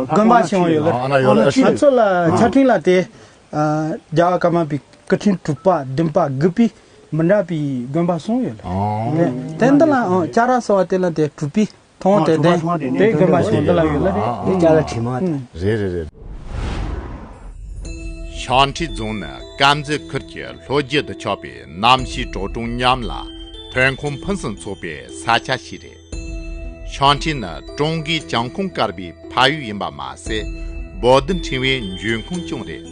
དགོན་པ་ཞིག་ཡོད་རེད། ཨ་ན་ཡོད་རེད། ང་ཚོ་ལ་ཆ་འཕྲིན་ལ་དེ་རྒྱ་གར་ཀརྨ་པའི་སྐུ་ཕྲེང་དྲུག་པ་བདུན་པ་དགུ་པའི་མི་འདྲ་བའི་དགོན་པ་གསུམ་ཡོད་རེད། དེ་འདི་ལ་ཅ་ར་ཟེར་བ་དེ་ལ་དེ་དྲུག་པའི། མཐོང་དེ་ལྡན་དེ་དགོན་པ་ཞིག་འདི་ལ་ཡོད་ལ་རེད། དེ་ཅ་ལ་ཁྲིམས་མ་རེད། རེད་རེད་རེད། ཤང་ཁྲི་རྫོང་ནི་དཀར་མཛེས་ཁུལ་གྱི་ལྷོ་རྒྱུད་དུ་ཆགས་པའི་གནམ་གཤིས་དྲོ་གྲང་མཉམ་ལ་ཐོན་ཁུངས་ཕུན་སུམ་ཚོགས་པའི་ས་ཆ་ཞིག་རེད། ཤང་ཁྲི་ནི་ཀྲུང་གོའི་བྱང་ཁོངས་བཀར་བའི་ཕ་ཡུལ་ཡིན་པ་མ་ཟད། བོད་དོན་ཕྲེང་བའི་འབྱུང་ཁུངས་ཀྱང་རེད།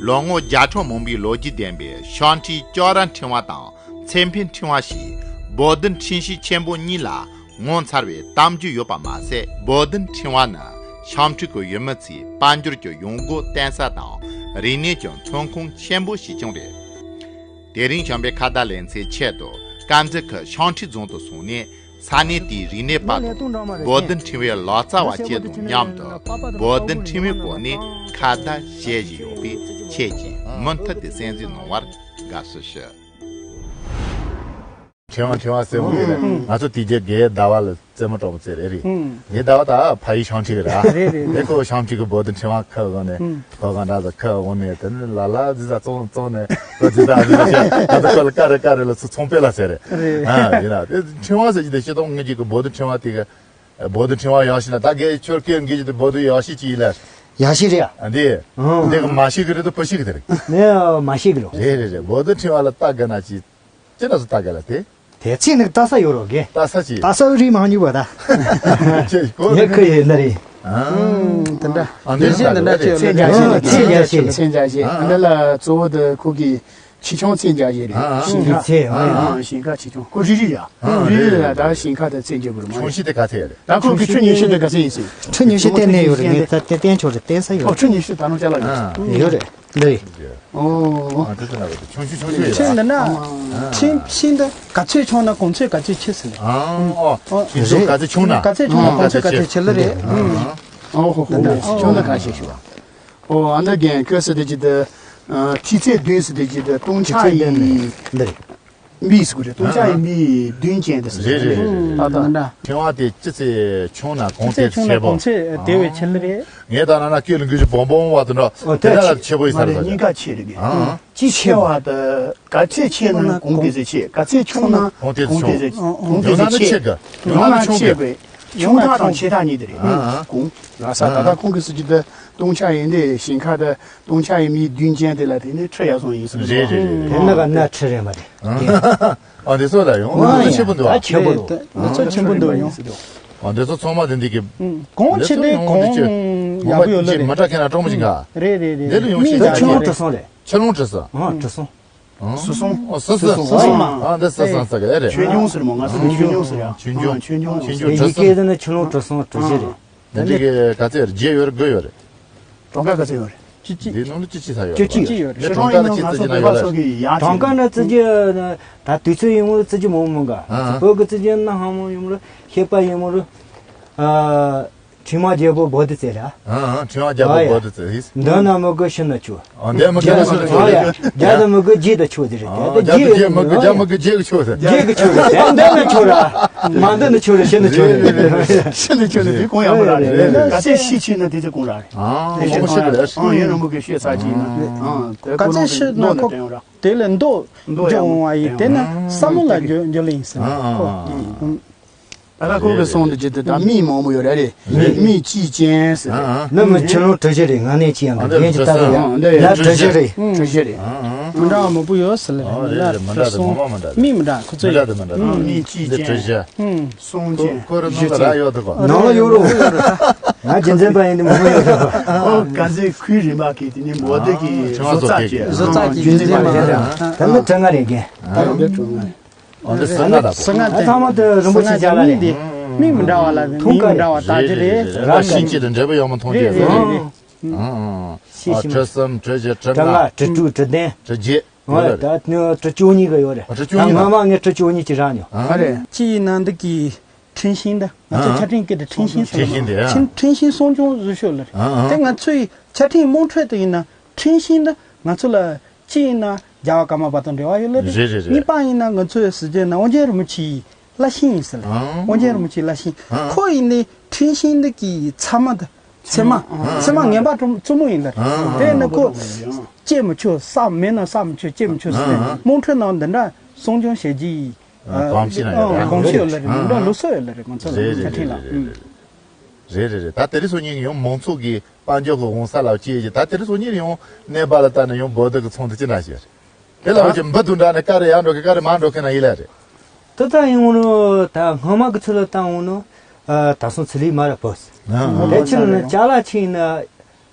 ལོ་ངོ་བརྒྱ་ཕྲག་མང་པོའི་ལོ་རྒྱུས་ལྡན་པའི་ཤང་ཁྲིའི་ཅོག་ར་ཕྲེང་བ་དང་། ཚེ་འཕེལ་ཕྲེང་བ་ཞེས་བོད་དོན་ཁྲིམས་གཞི་ཆེན་པོ་གཉིས་ལ་ངོ་མཚར་བའི་གཏམ་རྒྱུད་ཡོད་པ་མ་ཟད། བོད་དོན་ཕྲེང་བ་ནི་ཤང་ཁྲི་གི་ཡུལ་མི་ཚོའི་དཔལ་འབྱོར་གྱི་ཡོང་སྒོ་བརྟེན་ས་དང་། རིག་གནས་ཀྱི་ཐོན་ཁུངས་ཆེན་པོ་ཞིག་ཀྱང་རེད། དེ་རིང་བྱམས་པའི་ཁ་བརྡ་ལེ་ཚན་ཆེད་དུ་དཀར་མཛེས་ཁུལ་ཤང་ཁྲི་རྫོང་དུ་སོང་ནས། ས་གནས་དེའི་རིག་གནས་པ་དང་བོད་དོན་ཕྲེང་བའི་ལག་རྩལ་བ་བཅས་དང་མཉམ་དུ་བོད་དོན་ཕྲེང་བའི་སྐོར་ནས་ཁ་བརྡ་བྱེད་བཞིན་ཡོད་པས། ཁྱེད་ཀྱིས་མུ་མཐུད་དེ་གསན་གཟིགས་གནང་བར་དགའ་བསུ་ཞུ། ཕྲེང་བ་ཕྲེང་བ་ཟེར་བ་དེ་རེད། ང་ཚོ་དེ་རྗེས་རྒན་ཟླ་བ་ལ་རྩེད་མོ་གྲོགས་པོ་རྩེ་རེད་རེད། ངའི་ཟླ་བ་ད་ཕ་ཡུལ་ཤང་ཁྲི་རེད། རེད་རེད། དེ་ཁོ་ཤང་ཁྲི་གི་བོད་དོན་ཕྲེང་བ་ཁ་འོག་ནས་ཁོ་གང་འདྲ་ཟེར་ཁ་འོག་ནས་དེ་ནི་ལ་ལ་ཟི་ཟ་བཙོང་བཙོང་ནས་ཁོ་ཟི་ཟ་ཟི་ཟ་བྱས་ད་ལྟ་ཁོ་ལ་ཀ་རེ་ཀ་རེ་ལ་ཚུར་ཚོང་དཔོན་ལ་ཟེར་རེད། རེད། ཨ་ཡིན་ན་དེ་ཕྲེང་བ་ཟེར་གྱི་དེ་སྤྱིར་བཏང་ངེད་ཀྱི་གི་བོད་དོན་ཕྲེང་བ་དེ་གི་བོད་དོན་ཕྲེང་བ་ཡག་ཤོས་ན་ད་རྒན་ཁྱོད་སྐད་འགེལ་གྱི་དེ་བོད་དོན་ཡག་ཤོས་ཅིག་ཡིན་ལ། ཡག་ཤོས་རེད་ཨ། འདི་འདི་གི་མ་ཤེས་གི་རེད་དོ་ཕ་ཤེས་གི་དེ་རེད། ངས་མ་ཤེས་གི་རོ། རེད་རེད་རེད། བོད་དོན་ཕྲེང་བ་ལ་ལྟ་དགོས་ན་ཅི། ཅི་ན་སུ་ལྟ་དགོས་ལ་དེ། དེ་ཚིག་ནི་ལྟ་ས་ཡོད་རོགས་གི། ལྟ་ས་ཅི། ལྟ་ས་རིག་མང་ཉུག་པ་ད། ཅི་གོ། ངས་ཁོ་ཡི་ལ་རེད། ཨ། ཨུམ། དེ་འདྲ། ཨ། འདི་བཞིན་དེ་འདྲ་ཅི། ཚེ་རྒྱ་ཆེ། ཚེ་རྒྱ་ཆེ། ཚེ་རྒྱ་ཆེ། ཨ་འདི་ལ་གཙོ་བོ་དེ་ཁོ་གི་ཆེ་ཆུང་ཚེ་རྒྱ་ཆེ་རེད། ཨ། ཨ། ཞིང་ཁ། ཚེ། ཨ། ཨ། ཞིང་ཁ་ཆེ་ཆུང་ཁོ་རི་རི་ཡ། ཨ། རི་རི་ལ་ད་ཞིང་ཁ་དེ་ཚེ་རྒྱ་དགོས་རེད་མ་ཆུང་ཤོས་དེ་ག་ཚད་རེད། ད་ཁོ་གི་ཁྲི་ཉི་ཤུ་དེ་ག་ཚད་ཡིན་ཟེར། ཁྲི་ཉི་ཤུ་བསྟན་ནས་ཡོད་རེད། ངས་ད་དེ་བསྟན་ཆོག་རེད། བསྟན་ས་ཡོད། ཨོ། ཁྲི་ཉི་ཤུ་ད་ནང་ཅ་ལག་ཡོད། ཡོད་རེད། འདི་རེད། ཨོ། ཨ། དེ་ཚོ་ན་རེད། ཆུང་ཆུང་ཆུང་ཆུང་ཡོད། ཁྲིམས་འདི་ན། ཨ། ཁྲིམས་ཤིང་འདི་ག་ཚོད་ཆུང་ན་གོང་ཚད་ག་ཚོད་ཆེ་ཟེར་ནས། ཨ། ཨོ། ཨོ། ཁྲིམས་ཆུང་ག་ཚོད་ཆུང་ན། ག་ཚོད་ཆུང་ན་གོང་ཚད་ག་ཚོད་ཆེ་ལ་རེད། ཨོ་ཧོ་ཧོ། ཆུང་ན་ག་ཤེས་ཤུ། ཨོ། ཨ་འདི་རྒན་ཁོས་ཟེར་དེ་ཅི་འདི། ཁྲི་ཚད་བདུན་ཟེར་དེ་ཅི་འདི་སྟོང་ཆ་ཡིན། འདི་རེད། མི་ཟེར་གི་རེད། སྟོང་ཆ་ཡིན་པའི་མདུན་ཅན་དེ་ཟེར་རེད། རེད་རེད་རེད། ད་ལྟ་ཕྲེང་བ་དེ་ཅི་ཚེ་ཆུང་ན་གོང་དེ་ཆེ་བོ། གོང་ཚད་དེ་བས་ཆེ་ལ་རེད། ངས་ད་ན་ན་སྐད་ལ་འགུལ་གྱི་བོང་བོང་བ་དེ་འདྲ་དེ་འདྲ་ལ་ཆེ་བོ་ཡིན་ས་རེད། སྙིང་ག་ཆེ་རེད་གི། ཅི་ཆེ་བ་དེ་ག་ཚད་ཆེ་ན་གོང་དེ་ཚད་ཆེ། ག་ཚད་ཆུང་ན་གོང་དེ་ཚད་ཆུང་། གོང་དེ་ཚད་ཆེ། ཡང་ན་ཆེ་གི། ཡང་ན་ཆུང་གི། ཆུང་ཐག་དང་ཆེ་ཐག་གཉིས་དེ་རེད། གོང་ལ་ས་ད་ལྟ་ཁོང་གི་ཟེར་གྱི་དེ་སྟོང་ཆ་ཡིན་དེ་ཞིང་ཁ་དེ། སྟོང་ཆ་ཡིན་མི་མདུན་ཅན་དེ་ལ་དེ་ནི་ཁྲི་ཡར་སོང་ཡིན་ཟེར། རེད་རེད་རེད། དེ་ནི་ག་ན་ཁྲི་རེད་མ་རེད། ཨ་འདི་ཚོ་ལ་ཡོང་ཨ་ཆེ་པོ་འདུག་ཨ། ཆེ་པོ་འདུག་ད་ཚོ་ཆེན་པོ་འདུག་ཡོང་། ཨ་འདི་ཚོ་ཚང་མ་དེ་འདི་གི། གོང་ཆེ་དེ་གོང་ཡག་པོ་ཡོད་ལ་མ་རེད། འདྲ་ཁེ་ན་གྲོང་མོ་ཞིག་ག་རེད་རེད་རེད། དེ་ལ་ཡོང་ཤེས་ཆེ་ཆེ་ཆེ་ཆེ། ཆེ་ཆེ། ཆེ་ཆེ། ཆེ་ཆེ། ཨ་ཆུ་སྲུང་། ཆུ་སྲུང་། ཨོ་སྲུ་སྲུ། སྲུ་སྲུང་། ཨ་འདི་སྲུ་སྲུང་ཟེར་གི་རེད། ཆུ་སྲུང་ཟེར་མོ། ང་ཚོ་ཆུ་སྲུང་ཟེར་ཡ། ཆུ་སྲུང་། ཆུ་སྲུང་། ཆུ་སྲུང་། ཆུ་སྲུང་། ཡི་གེ་དེ་ནི་ཆུ་སྲུང་། སྲུ་སྲུང་གྲུ་བཞི་རེད། འདི་གི་ག་ཚད་རེད། བརྒྱད་ཡོད་རེད། དགུ་ཡོད་རེད། གྲངས་ཀ་ག་ཚད་ཡོད་རེད། བཅུ་གཅིག་འདི་ནང་ལ་བཅུ་གཅིག་ས་ཡོད་རེད། བཅུ་གཅིག་ཡོད་རེད། གྲངས་ཀ་ནི་ང་ཚོ་བོད་པ་ཚོ་གི་ཡ་གྲངས་ཀ་ནི་བརྩི་རྒྱུ། ད་དུས་ཚོད་ཡིན་མོ་བརྩི་རྒྱུ་མང་མོ་འགའ། བོད་ཀྱི་བརྩི་རྒྱུ་ན་ཧང་མོ་ཡིན་མོ་རེད། ཤེས་པ་ཡིན་མོ་རེད། ཨ། ཁྲི་མ་རྒྱལ་པོ་བོ་དི་ཙེ་ར། ཨ་ཨ་ཁྲི་མ་རྒྱལ་པོ་བོ་དི་ཙེ་ཡིས། འདི་ན་མི་དགོས་ཤི་ན་ཆོག་ཨ་འདི་མི་དགོས་ཤི་ན་ཆོག་རྒྱ་དང་མི་དགོས་རྗེས་དང་ཆོག་ཟེར་རེད། ཨ་དེ་རྒྱ་རྒྱུ་དང་རྒྱ་མི་དགོས་རྒྱ་མི་དགོས་རྗེས་ཀྱི་ཆོག་ཟེར། རྗེས་ཀྱི་ཆོག་ཟེར། འདི་ན་ཆོག་ར། མ་འདི་ན་ཆོག་ར། ཤི་ན་ཆོག་ར། ཤི་ན་ཆོག་ན་དེ་གོང་ཡག་པོ་ར་རེད། ག་ཚད་ཤི་ཆེ་ན་དེ་ཚད་གོང་ར་རེད། ཨ་དེ་ཤི་ཐང་ཡ། ཨ་ཡོན་རིན་པོ་གི་ཤེས་ས་ཅིག་ན། ཨ་དེ་ག་ཚད་ཤི་ན་ཁོ་དེ་ལ་མདོ་འཇོག་འོང་བ་ཡིན། དེ་ན་བསམ་བློ་ལ་འཇོག་འཇོག་ལེ་ཡིན་ཟེར་ཁོ། ཨ་ཨ་ཨ། ད་ལྟ་ཁོ་གི་གསུང་དུ་ཅི་སྟེ་ད་མི་མང་པོ་ཡོད་རེད། མི་གཅིག་ཅན་ཟེར། ནི་མི་ཆུ་ལོང་གྲུ་བཞི་རེད། ང་ནས་ཅི་ཡང་གི་རྒན་གྱི་ལྟ་བུ་ཡང་ན་གྲུ་བཞི་རེད། གྲུ་བཞི་རེད། མི་འདྲ་བ་མང་པོ་ཡོད་ཟེར་ལ་རེད། ལ་གྲུ་སོང་མི་མི་འདྲ་མི་མི་འདྲ་ཁོ་ཚོ་ཡོད། མི་གཅིག་ཅན་གསུང་ཅན་བཞི་ཅན། ཁོ་ར་ནང་ལ་ར་ཡོད་དོ་གོ། ནང་ལ་ཡོད་རོ། ང་རྒྱུན་འཛིན་པ་ཡིན་དུས་མང་པོ་ཡོད་རོ། ཨོ་ག་ཚོད་ཁུལ་རིམ་པ་གི་དེ་ནི་མོ་དེ་གི་བཟོ་ཚགས་ཀྱི་བཟོ་ཚགས་ཀྱི་རྒྱུན་འཛིན་པ་རེད། ད་ནི་གྲངས་ཀ་རེད་རྒན། ད་རུང་དེ་གྲངས་ཀ་རེད། ཨོ་འདི་སུ་ང་ད་སུ་ང་ད་ཚང་མ་དེ་རིན་པོ་ཆེ་རྒྱ་ལ་རེད། མི་འདི་མི་མི་འདྲ་བ་ལ་མི་མི་འདྲ་བ་ད་ཅི་རེད། ར་ཤིང་གཅིག་དང་འབྲས་བུ་ཡག་མོ་མཐོང་རྒྱུ་རེད། རེད་རེད་རེད། ཨ་ཤེས་ཨ་ཤེས་གྲུ་གསུམ་གྲུ་བཞི་གྲུ་ལྔ། གྲུ་དྲུག་གྲུ་བདུན། གྲུ་བརྒྱད། ཨོ་ད་ནི་གྲུ་བཅུ་གཉིས་ཀ་ཡོད་རེད། གྲུ་བཅུ་གཉིས་ད་སྔ་མ་ངས་གྲུ་བཅུ་གཉིས་ཀྱི་རག་མྱོང་། ཨ་རེད། ཅི་ཡིན་ན་འདི་གི་ཁྲིན་ཤིང་འདི་ང་ཚོ་ཆ་ཕྲེང་སྐད་དུ་ཁྲིན་ཤིང་ཟེར། ཁྲིན་ཤིང་འདི་ཨ། ཁྲིན་ཁྲིན་ཤིང་སྲུང་སྐྱོང་བཟོ་ཤོག་ལ་རེད། ཨ་ཨ། དེ་ང་ཚོའི་ཆ་ཕྲེང་དམངས་ཁྲོད་དུ་ཡིན་ན་ཁྲིན་ཤིང་འདི་ང་ཚོ་ལ། གཅིག་ཡིན་ན་རྒྱལ་བ་ཀརྨ་པ་དང་འབྲེལ་བ་ཡོད་ལེ་རེད། རེད་རེད་རེད། གཉིས་པ་ཡིན་ན་ང་ཚོའི་ཟེར་རྒྱུ་ན་དབང་ཆེན་རིན་པོ་ཆེའི་བླ་ཤིང་ཡིན་ཟེར་ལ། ཨང་། དབང་ཆེན་རིན་པོ་ཆེའི་བླ་ཤིང་། ཨང་། ཁོ་ཡིན་ནི་ཁྲིན་ཤིང་འདི་གི་ཚབ་མ་དང་། ཚད་མ། ཚད་མ་ངན་པ་གྲུ་གཙོ་མོ་ཡིན་ལ་རེད། ཨང་། དེ་ནི་ཁོ་བཅད་མི་ཆོག་བསགས་མེད་ན་བསགས་མི་ཆོག་བཅད་མི་ཆོག་ཟེར་ནས་དམངས་ཁྲོད་ནང་འདི་འདྲ་སྲུང་སྐྱོང་བྱེད་རྒྱུའི་གོམས་གཤིས་ཡོད་ལ་རེད། མི་འདྲ་ལུགས་སྲོལ་ཡོད་ལ་རེད། ང་ཚོ་ལ་ཆ་ཕྲེང་ལ། རེད་རེད་རེད། ད་དེ་རིང་སང་ཉིན་ཡང་མང་ཚོགས་ཀྱི་དཔལ་འབྱོར་གྱི་འོང་ས་ལ་སྐྱེས་ཀྱི་ད་དེ་རིང་སང་ཉིན་ཡང་གནས་པ་ལ་ལྟ་ན་ཡང་བོད་དོན་གྱི་ཚོགས་འདུ་ཅི་འདྲ་ཞིག་རེད། དེ་ལ་འོ་ཅི་འབུ་དུང་འདྲ་ནས་ཀ་རེ་ཡར་འགྲོ་གི་ཀ་རེ་མར་འགྲོ་གི་ན་ཡིན་ལ་རེད། དེ་ལྟ་ཡིན་འོང་ནོ་ད་སྔོན་མ་གི་ཚུལ་ལ་བཏང་འོང་ནོ། ད་སོང་ཚུལ་ལས་མ་ར་བོད། དེ་ཕྱིར་ན་ཅ་ལག་ཆེ་ཡིན་ན་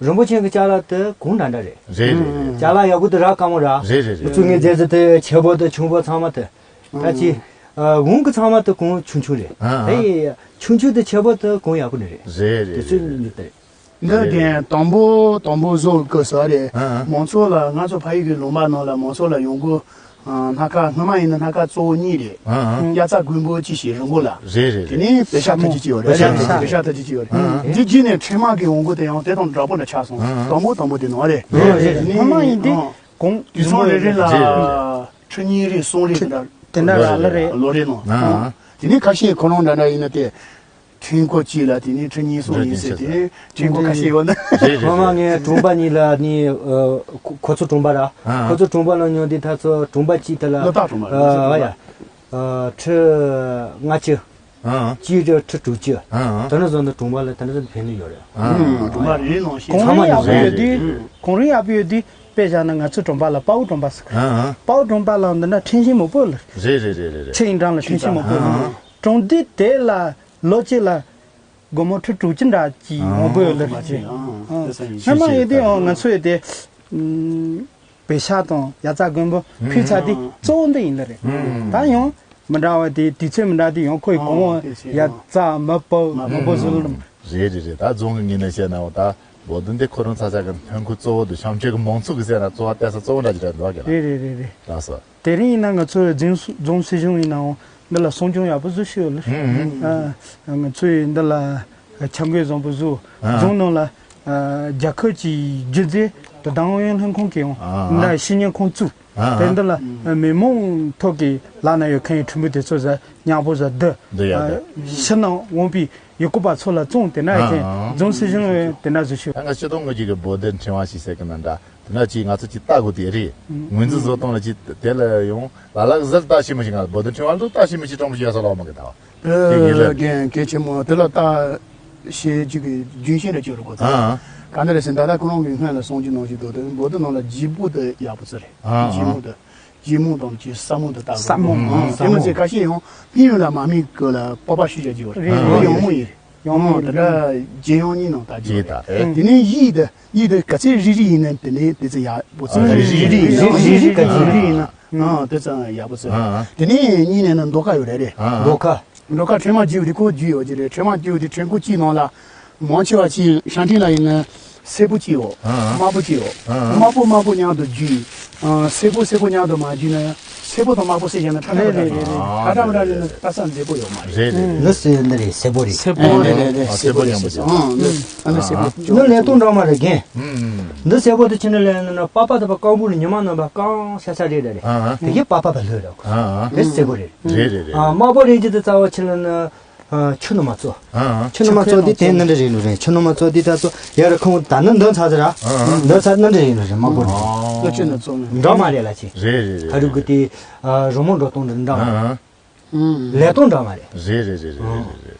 རིན་པོ་ཆེ་གི་ཅ་ལག་དེ་གོང་འདྲ་འདྲ་རེད། རེད་རེད་རེད། ཅ་ལག་ཡག་པོ་དེ་རག་དཀའ་མོ་ར། རེད་རེད་རེད། ང་ཚོ་ངའི་རྫས་རྫས་དེ་ཆེ་བོ་དེ་ཆུང་བོ་ཚང་མ་དེ། ད་ཅི། འོང་གི་ཚང་མ་དེ་གོང་ཆུང་ཆུང་རེད། ཨ་ཨ། དེ་ཡི་ཆུང་ཆུང་དེ་ཆེ་བོ་དེ་གོང་ཡག་པོ་ནི་རེད། རེད་རེད་དེ་ཚོའི་རེད་རེད། མི་དེ་རེད། འདི་རྒན་དང་པོ་དང་པོ་བཟོ་དགོས་ས་རེད། ཨ་ཨ། མང་ཚོགས་ལ་ང་ཚོ་ཕ་ཡུལ་གྱི་ལུང་པ་ནང་ལ་མང་ཚོགས་ལ་ཡོང་སྒོ། སྣ་ཁ་སྔ་མ་ཡིན་ན་སྣ་ཁ་གཙོ་བོ་གཉིས་རེད། ཨ་ཨ། དབྱར་རྩྭ་དགུན་འབུ་གཅིག་བྱས་རི་མགོ་ལ། རེད་རེད་དེ་རེད། ནས་བེ་ཤ་ཐ་ཅི་གཅིག་ཡོད་རེད། བེ་ཤ་ཐ་ཅི་བེ་ཤ་ཐ་ཅི་གཅིག་ཡོད་རེད། ཨ་ཨ། འདི་བརྒྱུད་ནས་འཕྲལ་མ་གི་ཡོང་སྒོ་དེ་ཡང་དེ་དང་འདྲ་པོ་ལ་ཆགས་སོང་། ཨ་ཨ། དང་པོ་དང་པོ་དེ་ནང་རེད། རེད་རེད། དེ་ནས་སྔ་མ་ཡིན་དུས་ཨ་གོང་དུས་ཚང་རེ་རེ་ལ། རེད་རེད། ཁྲི་གཉིས་རེ་གསུམ་རེ་དེ་འདྲ། དེ་འདྲ་རག་ལ་རེད། ལོ་རེ་ནང་། ཨ་ཨ། དེ་ནས་ཁ་ཤས་ཁོ་རང་འདྲ་འདྲ་ཡིན་ན་དེ། ཁྲིན་ཀོ་གཅིག་ལ་དེ་ནས་ཁྲི་གཉིས་གསུམ་ཡིན་ཟེར་དེ་ཁྲིན་ཀོ་ཁ་ཤས་ཡོད་ན། རེད་རེད། སྔོན་མ་ངས་གྲོང་པ་གཉིས་ལ་ནི་ཁོ་ཁོ་ཚོ་གྲོང་པ་ར། ཨ་ཨ། ཁོ་ཚོ་གྲོང་པ་ལ་ཉོ་དེ་ད་ཚོ་གྲོང་པ་གཅིག་དེ་ལ། སློབ་གྲྭ་གྲོང་པ་ར། ཨ་ཡ། ཁྲི་ལྔ་བཅུ། ཨ་ཨ། གཅིག་རེ་ཁྲི་དྲུག་ཅུ། ཨ་ཨ། དེ་འདྲ་བཟོ་འདི་གྲོང་པ་ལ་དེ་འདྲ་བཟོ་འདི་ཕན་ནུས་ཡོད་རེད། ཨ་ཨ། གྲོང་པ་རེ་རེ་ནང་བཞིན། གོང་རིམ་ཡག་པོ་ཡོད་དུས། གོང་རིམ་ཡག་པོ་ཡོད་དུས། དཔེ་བཞག་ན་ང་ཚོའི་གྲོང་པ་ལ་དཔའ་བོ་གྲོང་པ་ཟེར་གི། ཨ་ཨ། དཔའ་བོ་གྲོང་པ་ལ་འདི་འདྲ་ཁྲིན་ཤིང་མང་པོ་ལ། རེད་རེད་རེད་རེད། ཁྲི་ཡིན་གྲངས་ལ་ཁྲིན་ཤིང་མང་པོ་ལ། ཨ་ཨ། གྲོང་སྡེ་དེ་ལ་ལོ་གཅིག་ལ་སྒོར་མོ་ཁྲི་དྲུག་ཅུ་འདྲ་གྱི་མང་པོ་ཡོད་ལ་རེད། ཨ་ཨ། སྔ་མ་ཡོད་དུས་ཡང་ང་ཚོ་ཡོད་དེ། བེ་ཤ་དང་དབྱར་རྩྭ་དགུན་འབུ་ཕུལ་ཚར་དུས་གཙོ་བོ་འདི་ཡིན་ལ་རེད། ད་ཡང་མི་འདྲ་བ་དེ་དུས་ཚོད་མི་འདྲ་དུས་ཡང་ཁོའི་གོང་འོག་དབྱར་རྩྭ་མ་པ་མ་པ་བཟོ་ལ། རེད་རེད་རེད། ད་རྫོང་གི་ངོས་ནས་བཤད་ན་འོ་ད་བོད་དོན་འདི་ཁོ་རང་ཚ་ཚ་གི་ཐོན་ཁུངས་གཙོ་བོ་དུ་བྱམས་ཆོས་ཀྱི་མང་ཚོགས་ཀྱི་སེམས་ན་གཙོ་བོ་གཏད་ས་གཙོ་བོ་འདྲ་ཅིག་རེད་འདུག་གི་ལ། རེད་རེད་རེད་རེད། ལགས་སོ། དེ་རིང་ཡིན་ན་ང་ཚོའི་རྫོང་རྫོང་སྲིད་གཞུང་ཡིན་ནའང་འདི་ལ་སྲུང་སྐྱོང་ཡག་པོ་བཟོ་ཤེས་ཡོད་ལ། ཨ་ང་ཚོས་འདི་ལ་འཆར་འགོད་བཟང་པོ་བཟོ། རྫོང་ནང་ལ། ཨ། རྒྱལ་ཁབ་ཀྱི་རྒྱུ་རྫས་དོ་དམ་ཨུ་ཡོན་ལྷན་ཁང་གི་ཡང་ཨ་ཨ། འདི་ཤེས་ཡོན་ཁང་བཙུགས། ཨ་ཨ། དེ་འདི་ལ་མི་མང་ཐོག་གི་ལག་ན་ཡོད་མཁན་ཡི་ཕྲུ་གུ་དེ་ཚོ་ཟ་ཉག་པོ་ཟ་འདི་འདི་ཡ་ཨ་འདི། ཕྱི་ནང་དབང་པའི་ཡུལ་སྐོར་བ་ཚོ་ལ་བཙོང་དེ་ན་ཨ་མཁན་ཨ། རྫོང་སྲིད་གཞུང་དེ་ན་བཟོ་ཤོག་ང་སྤྱི་ཚོགས་ངོས་ཀྱི་གི་བོད་དོན་ཕྲེང་བ་ཞིག་ཟེར་གི་ན་འདྲ། དེ་ན་ཅིག་ང་ཚོ་ཅིག་ལྟ་དགོས་དེ་རེད། ངོས་འཛིན་བཟོ་སྟངས་ལ་ཅིག་དེ་ལ་ཡང་ལ་ལག་ཟུར་ལྟ་ཤེས་མི་ཤེས། ང་བོད་དོན་ཕྲེང་བ་ལ་ལྟ་ཤེས་མི་ཤེས་གྲོང་མི་ཤེས་ཡ་ས་ལོག་མ་གི་ད་བ། དེ་ཡིན་ལ། རྒན་གལ་ཆེན་མོ་དེ་ལ་ལྟ་ཤེས་ཅིག་གི་རྒྱུན་ཤེས་རེ་ཅིག་རུ་གོ་ཚ། ཨ་ཨ། ག་འདྲ་རེད་ཟེར་ད་ལྟ་ཁོ་རང་གི་སྔོན་ལ་གསུང་རྒྱུ་ནང་བཞིན་དུ་དེ་བོད་དོན་ནང་ལ་ལྗིད་པོ་དེ་ཡག་པོ་ཚ་རེད། ཨ་ཨ། ལྗིད་མོ་དེ། ལྗིད་མོ་དང་ཅིག་ས་མོ་དེ་ལྟ་ས་མོ། དགོས། ཨ་ཨ། དེ་མ་ཟད་ཁ་ཤས་ཡང་སྨན་ཡོན་ལ་མ་མི་གོ་ལ་སྤོབས་པ་ཞུ་བྱ་རྒྱུ་བ་རེད། རེད། ཡང་མོ་ཡིན་རེད། ཡང་མོ་ཡིན་དེ་འདྲ་རྒྱལ་ཡོངས་གཉིས་ནང་ལྟ་རྒྱུ་རེད། ཨ་དེ་ནས་ཡིད་དེ། ཡིད་དེ་ག་ཚད་རིལ་རིལ་ཡིན་ན་དེ་ནས་དེ་ཚོ་ཡག་པོ་ཚོ། ཨ་རིལ་རིལ་རིལ་རིལ་རིལ་རིལ་ག་ཚད་རིལ་རིལ་ཡིན་ན། ཨ་དེ་ཚོ་ཡག་པོ་ཚོ། ཨ་ཨ། དེ་ནས་གཉིས་ནས་ན་མདོ་ཁ་ཡོད་རེད་རེད། ཨ་ཨ། མདོ་ཁ། མདོ་ཁ་ཕྲེང་མ་བརྒྱུད་དེ་ཁོ་བརྒྱུད་ཡོད་ཀྱི་རེད། ཕྲེང་མ་བརྒྱུད་དེ་ཕྲེང་སྐོར་གཅིག་ནང་ལ་མང་ཆེ་བ་ཅིག་ཤང་ཕྲིན་ལ་ཡིན་ན་སེར་པོ་གཅིག་ཡོད། ཨ་ཨ། དམར་པོ་གཅིག་ཡོད། ཨ་ཨ། དམར་པོ་དམར་པོ་མཉམ་དུ་བརྒྱུད། ཨ་སེར་པོ་སེར་པོ་མཉམ་དུ་མ་བརྒྱུད་ན་སེར་པོ་དང་དམར་པོ་བསྲེས་བཞག་ན་ཁྲ་ཁྲ་རེད་རེད་རེད། ཁྲ་ཁྲ་མི་ཁྲ་རེད་ན་ལྟ་ས་མཛེས་པོ་ཡོད་མ་རེད། རེད་རེད། ནི་སེར་འདི་རེད། སེར་པོ་རེད། སེར་པོ་རེད་རེད་རེད། ཨ་སེར་པོ་མཉམ་པོ་བྱས། ཨ་ནི་ཨ་ནི་སེར་པོ། ནི་ལས་སྟོང་འདྲ་མ་རེད་རྒན། ཨུམ། འདི་སེར་པོ་དེ་ཕྱིན་ནས་ལས་ན་པགས་པ་དང་པ་རྐང་པོ་ནི་ཉི་མ་རྣམ་པ་གང་ཤ་ཤ་རེད་རེད། ཨ་ཨ། དེ་གི་པགས་པ་བ་ལྷོད་རེད། ཨ་ཨ། དེ་སེར་པོ་རེད། རེད་རེད་རེད། ཨ་དམར་པོ་རེད་ཀྱི་དེ་རྩ་བ་ཕྱིན་ན་ནི། ཨ་ཆུ་ནུ་མ་བཙོ། ཨ་ཨ། ཆུ་ནུ་མ་བཙོ་དེ་དེ་ནི་འདྲ་རེད་ནོ་རེད། ཆུ་ནུ་མ་བཙོ་དེ་ད་བཙོ་ཡར་ཁོང་ད་ནི་འདི་ཚ་ཟེར་ར། ཨ་ཨ། འདི་ཚ་ནི་འདྲ་རེད་ནོ་རེད། དམར་པོ་རེད། ཨ་ལོ་ཆུ་ནུ་བཙོ་ནི་འདྲ་མ་རེད་ལ་ཆེ། རེད་རེད་རེད། ཁ་རུ་གི་དེ་ཨ་རོ་མོ་འགྲོ་སྟངས་འདྲ་མ་རེད། ཨ་ཨ། ལས་སྟངས་འདྲ་མ་རེད། རེད་རེད་རེད་རེད་རེད།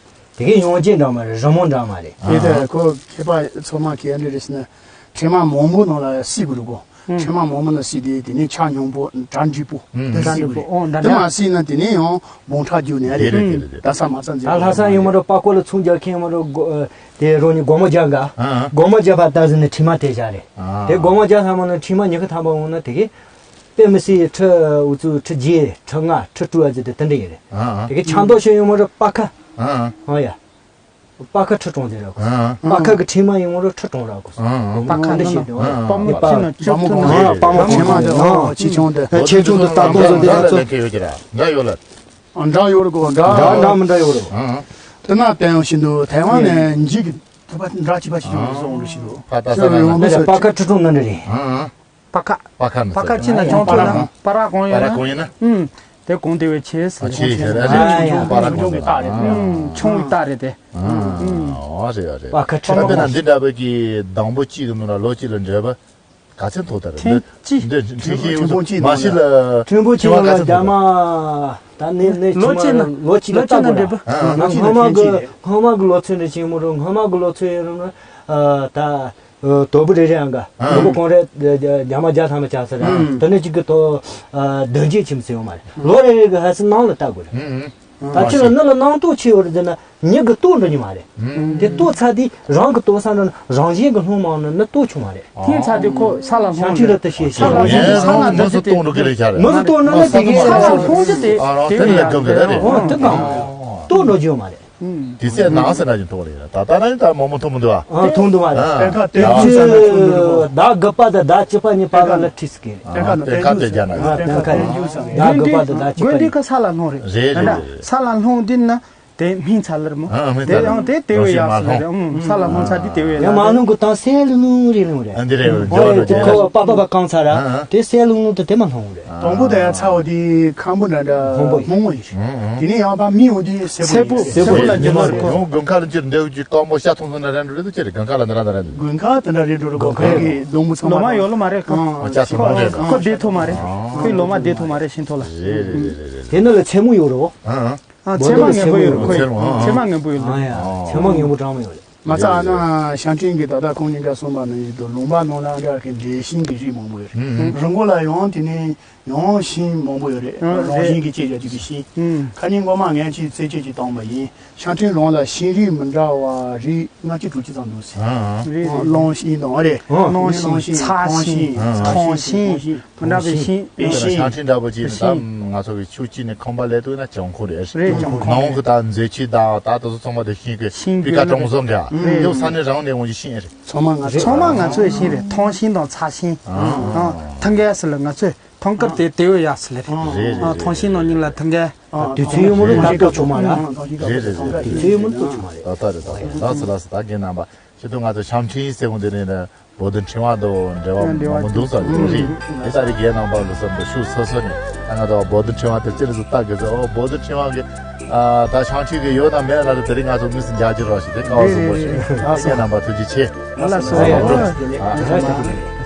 དེ་གའི་ཡོང་རྒྱུ་འདྲ་མ་རེད། རི་མོ་འདྲ་མ་རེད། དེ་ལྟར་ཁོ་མཁས་པ་ཚང་མ་གིས་འདི་རེད་ཟེར་ན་ཕྲེང་མ་མང་པོ་ནང་ལ་བསྲེས་དགོས་རེད་གོ། ཕྲེང་མ་མང་པོ་ནང་བསྲེས་ཏེ་དེ་ནས་ཆ་སྙོམས་པོ་གྲ་འགྲིག་པོ་དེ་བསྲེས་དགོས་རེད། དེ་མ་བསྲེས་ན་དེ་ནས་ཡང་སྦོམ་ཕྲ་རྒྱུ་ནས་རེད། ད་ས་མ་ཚ་འཛིན། ད་ལྷ་ས་ཡོང་མ་རོ་པ་ཀོ་ལ་ཚོང་རྒྱག་མཁན་མ་རོ་དེ་རོ་ནི་སྒོར་མོ་བརྒྱ་འགའ། སྒོར་མོ་བརྒྱ་པ་ད་ཟིན་ནས་ཕྲེང་མ་དེ་བཞག་རེད། དེ་སྒོར་མོ་བརྒྱ་ལྷག་མ་ན་ཕྲེང་མ་ཉི་ཤུ་ཐམ་པ་འོང་ན་དེ་གི་དཔེ་མི་སྲིད་ཁྲི་འུ་ཚོའི་ཁྲི་བརྒྱད་ཁྲི་ལྔ་ཁྲི་དྲུག་ཨ་ཙི་དེ་དེ་འདྲ་ཡིན་རེད། ཨ་ཨ། དེ་གི་ཆང་ཏོག་ཤོད་ཡོང་མ་རེད་པ་ཁ། ཨ་ཨ། ཨ་ཡ། པ་ཁ་ཁྲི་གྲོང་དེ་ར་གོ། ཨ་ཨ། པ་ཁ་གི་ཕྲེང་མ་ཡོང་མ་རེད་ཁྲི་གྲོང་ར་གོ། ཨ་ཨ། པ་ཁ་འདི་ཤེས་དེ་བ། ཨ་ཨ། པ་མོ་ཁྲི་ན་བཅུ་ཐུབ་ན། པ་མོ་ཁྲི་མ་དེ་ཨོ་ཆེ་ཆུང་དེ། ཆེ་ཆུང་དེ་ལྟ་སྟངས་ཚོ་དེ་ཡ་ཚོ། འདྲ་ཡོད་ལ། འདྲ་ཡོད་རེད་གོ། འདྲ་འདྲ་འདྲ་མི་འདྲ་ཡོད་རེད། ཨ་ཨ། དེ་ན་བསྟན་ཡང་ཤིན་ཏུ་ཐའེ་ཝན་ནས་འཇིག་གི་ཐུབ་པ་འདྲ་གཅིག་པ་ཞིག་ཡོང་ཟེར་འོང་རེད་ཤིན་ཏུ། ཕ་ད་ས་ན་ཡོང་མི་ཟེར། པ་ཁ་ཁྲི་གྲོང་ན་འདྲ་རེད། ཨ་ཨ། པ་ཁ། པ་ཁ་ནི་པ་ཁ་ཅི་ན་ཅོང་ཐུ་ན་པ་ར་གོང་ཡོད་ན། པ་ར་གོང་ཡིན་ན། ཨུམ། དེ་གོང་དེ་བས་ཆེ་ཟེར། ཆེ་ཟེར། ཨ་ཡ། པ་ར་གོང་ཡིན་ན། ཨུམ། ཆུང་བའི་རྟགས་རེད་དེ། ཨ་ཨ་རེད་ཨ་རེད། པ་ཁ་ཁྲི་ད་དཔེར་ན་འདི་འདྲ་བོ་གི་དང་པོ་གཅིག་གི་ནང་ལ་ལོ་གཅིག་ལ་འབྲེལ་བ་ག་ཚད་མཐོ་ལྟར་འདི་འདི་ཁྲིད་ཤེས་ཡོད་མ་ཤེས་ལ། ཕྲན་བུ་གཅིག་ལ་རྒྱ་མ་ད་ནས་ནས་ལོ་གཅིག་ལ་ལོ་གཅིག་ལ་ལྟ་དགོས་རེད། སྔོན་མ་གི་སྔོན་མ་གི་ལོ་ཚོད་འདྲ་ཆེན་མོ་རུ་སྔོན་མ་གི་ལོ་ཚོད་ཡིན་རུང་ད། དོ་པོ་རེ་རེའང་ག་དོ་པོ་གང་རེ་རྒྱ་མ་རྒྱ་ཐམ་པ་ཆགས་ས་རེད། དེ་ནས་གཅིག་གི་དོ་བདུན་རྗེས་ཁྱིམ་སེ་ཡོང་མ་རེད། ལོ་རེ་རེ་གི་ཧ་སི་ནང་ལ་ལྟ་དགོས་རེད། ད་ཁྱོད་ལ་ནི་ལ་ནང་ལྟོ་ཆེ་ཡོད་རེད་ཟེར་ན་མྱི་གི་ལྟོ་འགྲོ་ཉི་མ་རེད། དེ་ལྟོ་ཚ་དེ་རང་གི་ལྟོ་ས་འགྲོ་ན་རང་གཞན་གི་ལྷུང་མང་ན་ནི་ལྟོ་ཆུང་མ་རེད། ཐེངས་ཚ་དེ་ཁོ་ས་ལ་ལྷུང་རེད། ས་ལ་ལྷུང་དེ་ས་ལ་འགྲིབ་དེ་དེ་མི་སུ་ལྟོ་འགྲོ་གི་རེད་ཆ་རེད། མི་སུ་ལྟོ་འགྲོ་ན་དེ་གི་ས་ལ་ལྷུང་རྒྱུ་དེ་དེ་གི་ཡ་རེད། ལྟོ་འགྲོ་རྒྱུ་མ་རེད། དེ་སའི་ནང་ཟེར་ན་ཅིག་མཐོང་རེད། ད་ལྟ་ན་ད་མོག་མོག་མཐོང་མི་འདུག་ཨ། མཐོང་འདུག་མ་རེད། ཨ། ད་དགུ་པ་དང་ཟླ་བཅུ་པ་གཉིས་བར་ལ་ཁྲིས་ཀྱི་རེད། ཨ། ད་ཁ་དེ་རྒྱ་ན། ད་ཁ་རེད། ཟླ་དགུ་པ་དང་ཟླ་བཅུ་པ་གཉིས། ས་ལ་ལྷུང་རེད། རེད་རེད། ས་ལ་ལྷུང་དུས་ན་དེ་སྨིན་ཚར་ལེར་མོ། ཨ། སྨིན་ཚར་ལེར། དེ་ཡང་དེ་དེ་བས་ཡག་སོ་རེད། ཨུམ། ས་ལ་ལྷུང་ཚར་དུས་དེ་བས་ཡག་མ་ལྷུང་གི་དང་སའི་ལྷུང་རེད་ལྷུང་རེད། ཨ། འདི་རེད། ཁོ་པ་པ་པ་གང་ཚར་ར། དེ་སའི་ལྷུང་ལྷུང་དུ་དེ་མ་ལྷུང་རེད། དང་པོ་དེ་ཡང་ཚ་བ་དེ་ཁམ་བུ་འདྲ་འདྲ་སྔོན་པོ་ཡིན། དེ་ནས་ཡང་ཕར་མི་འོ་དེ་སེར་པོ་སེར་པོ་ལ་འགྱུར་ནོ་རེད། ཡང་དགུན་ཁ་ལ་ཅིར་འདེའུ་ཅིག་སྐམ་པོ་ཤ་ཐུང་ཐུང་འདྲ་རན་འགྲོ་རེད་དུ་ཅི་རེད། དགུན་ཁ་ལ་འདི་ར་འདི་ར་འདི། དགུན་ཁ་དེ་འདྲ་རེད་འགྲོ་རེད་གོ། ཁོ་གི་སྡོང་བུ་ཚང་མ་ལོ་མ་ཡོད་ལོ་མ་རེད་ཁོ། ཨ། ཁོ་བདེ་ཐོག་མ་རེད། ཁོའི་ལོ་མ་བདེ་ཐོག་མ་རེད་ཤིང་ཐོག་ལ། རེད་རེད་རེད་རེད། དེ་ནི་ལ་མཚན་མོ་ཡོད་རེད་བོ། ཨ། མཚན་མ་ངན་པོ་ཡོད་རེད་ཁོ་ཡི། མཚན་མ་ངན་པོ་ཡོད་རེད། ཨ་ཡ། མཚན་མ་ངན་པོ་གྲང་མོ་ཡོད་རེད། མ་རྩ་ཨ་ན་ཞང་ཆེན་གྱི་ད་ལྟ་ཁོང་གཉིས་ཀ་གསུངས་པ་ནང་བཞིན་དུ་ལུང་པ་ནང་ལ་འདྲ་གི་འབྲས་ཤིང་གི་རིགས་མང་པོ་ཡོད་རེད། རི་མགོ་ལ་ཡང་དེ་ནས་ཡང་ཤིང་མང་པོ་ཡོད་རེད། རང་བཞིན་གྱི་སྐྱེ་བྱ་ཅིག་གི་ཤིང་། ཁ་ཉིན་མགོ་མ་ངན་གྱིས་རྩད་གཅོད་ཅིག་བཏང་པ་ཡིན། ཞང་ཆེན་རང་ལ་ཤིང་རིགས་མི་འདྲ་བ་རིགས་ལྔ་བཅུ་དྲུག་ཅུ་ཙམ་འདུག་ཟེར། རིགས་གླང་ཤིང་དང་རེད། གླང་ཤིང་ཚ་ཤིང་ཐང་ཤིང་མི་འདྲ་བའི་ཤིང་། པེ་ཤིང་། ཞང་ཆེན་འདྲ་པོ་ཅིག་ད་ང་ཚོ་གི་ཆུ་དཀྱིལ་ནས་ཁང་པ་ལས་ཐུག་ན་གྱང་ཁོག་རེད། རེད་གྱང་ཁོག་ནང་གི་ད་མཛོད་ཆས་དང་ད་དེ་ཚོ་ཚང་མ་དེ་ཤིང་གི་ཤིང་པི་ཀ་གྲོང་བཟོ་འདྲ་རེད། ཡོད་ས་ནས་རང་ནས་འོང་གི་ཤིང་རེད། ཚང་མ་ང་ཚོ་ཚང་མ་ང་ཚོའི་ཤིང་རེད། ཐང་ཤིང་དང་ཚ་ཤིང་དང་ཐང་ག་སི་ལ་ང་ཚོས། ཐང་དཀར་དེ་དེ་བས་ཡག་སི་ལེ་རེད། རེད་རེད། ཐང་ཤིང་ནང་གཉིས་ལ་ཐང་ག་དུས་ཚོད་ཡོད་མོ་ལ་ད་ལྟོ་ཆུང་མ་ར། རེད་རེད་རེད། དུས་ཚོད་ཡོད་མོ་ལ་ལྟོ་ཆུང་མ་རེད། ད་ལྟ་རེད། ད་ལྟ་ལ་སི་ད་རྒན་རྣམ་པ་ ཁྱེད་ཚོ་ང་ཚོ་ཤང་ཆིན་ཟེར་གོང་དེ་ནས་ན་བོ་དོན་ཕྲེང་བ་དང་འབྲེལ་བ་འབྲེལ་བ་མང་པོ་འདུག་ས་རེད། དེ་ལྟར་རྒན་རྣམ་པ་ལ་བསམ་དུ་ཤུགས་སོ་སོ་ནས་ད་ང་ཚོ་བོ་དོན་ཕྲེང་བ་དེ་ཅི་རེད་ཟེར་ལྟ་གི་ཟེར། ཨོ་བོ་དོན་ཕྲེང་བ་གི་ཨ་ད་ཤང་ཆིན་གི་ཡོད་དང་མེད་ལ་དེ་རིང་ང་ཚོ་དངོས་སུ་མཇལ་རྒྱུ་རོགས་ཞིག་དེ་དཀའ་བ་གསུངས་པ་ཞིག་རྒན་རྣམ་པ་ཐུགས་རྗེ་ཆེ། ཨ་ལ་སོ། ཨ།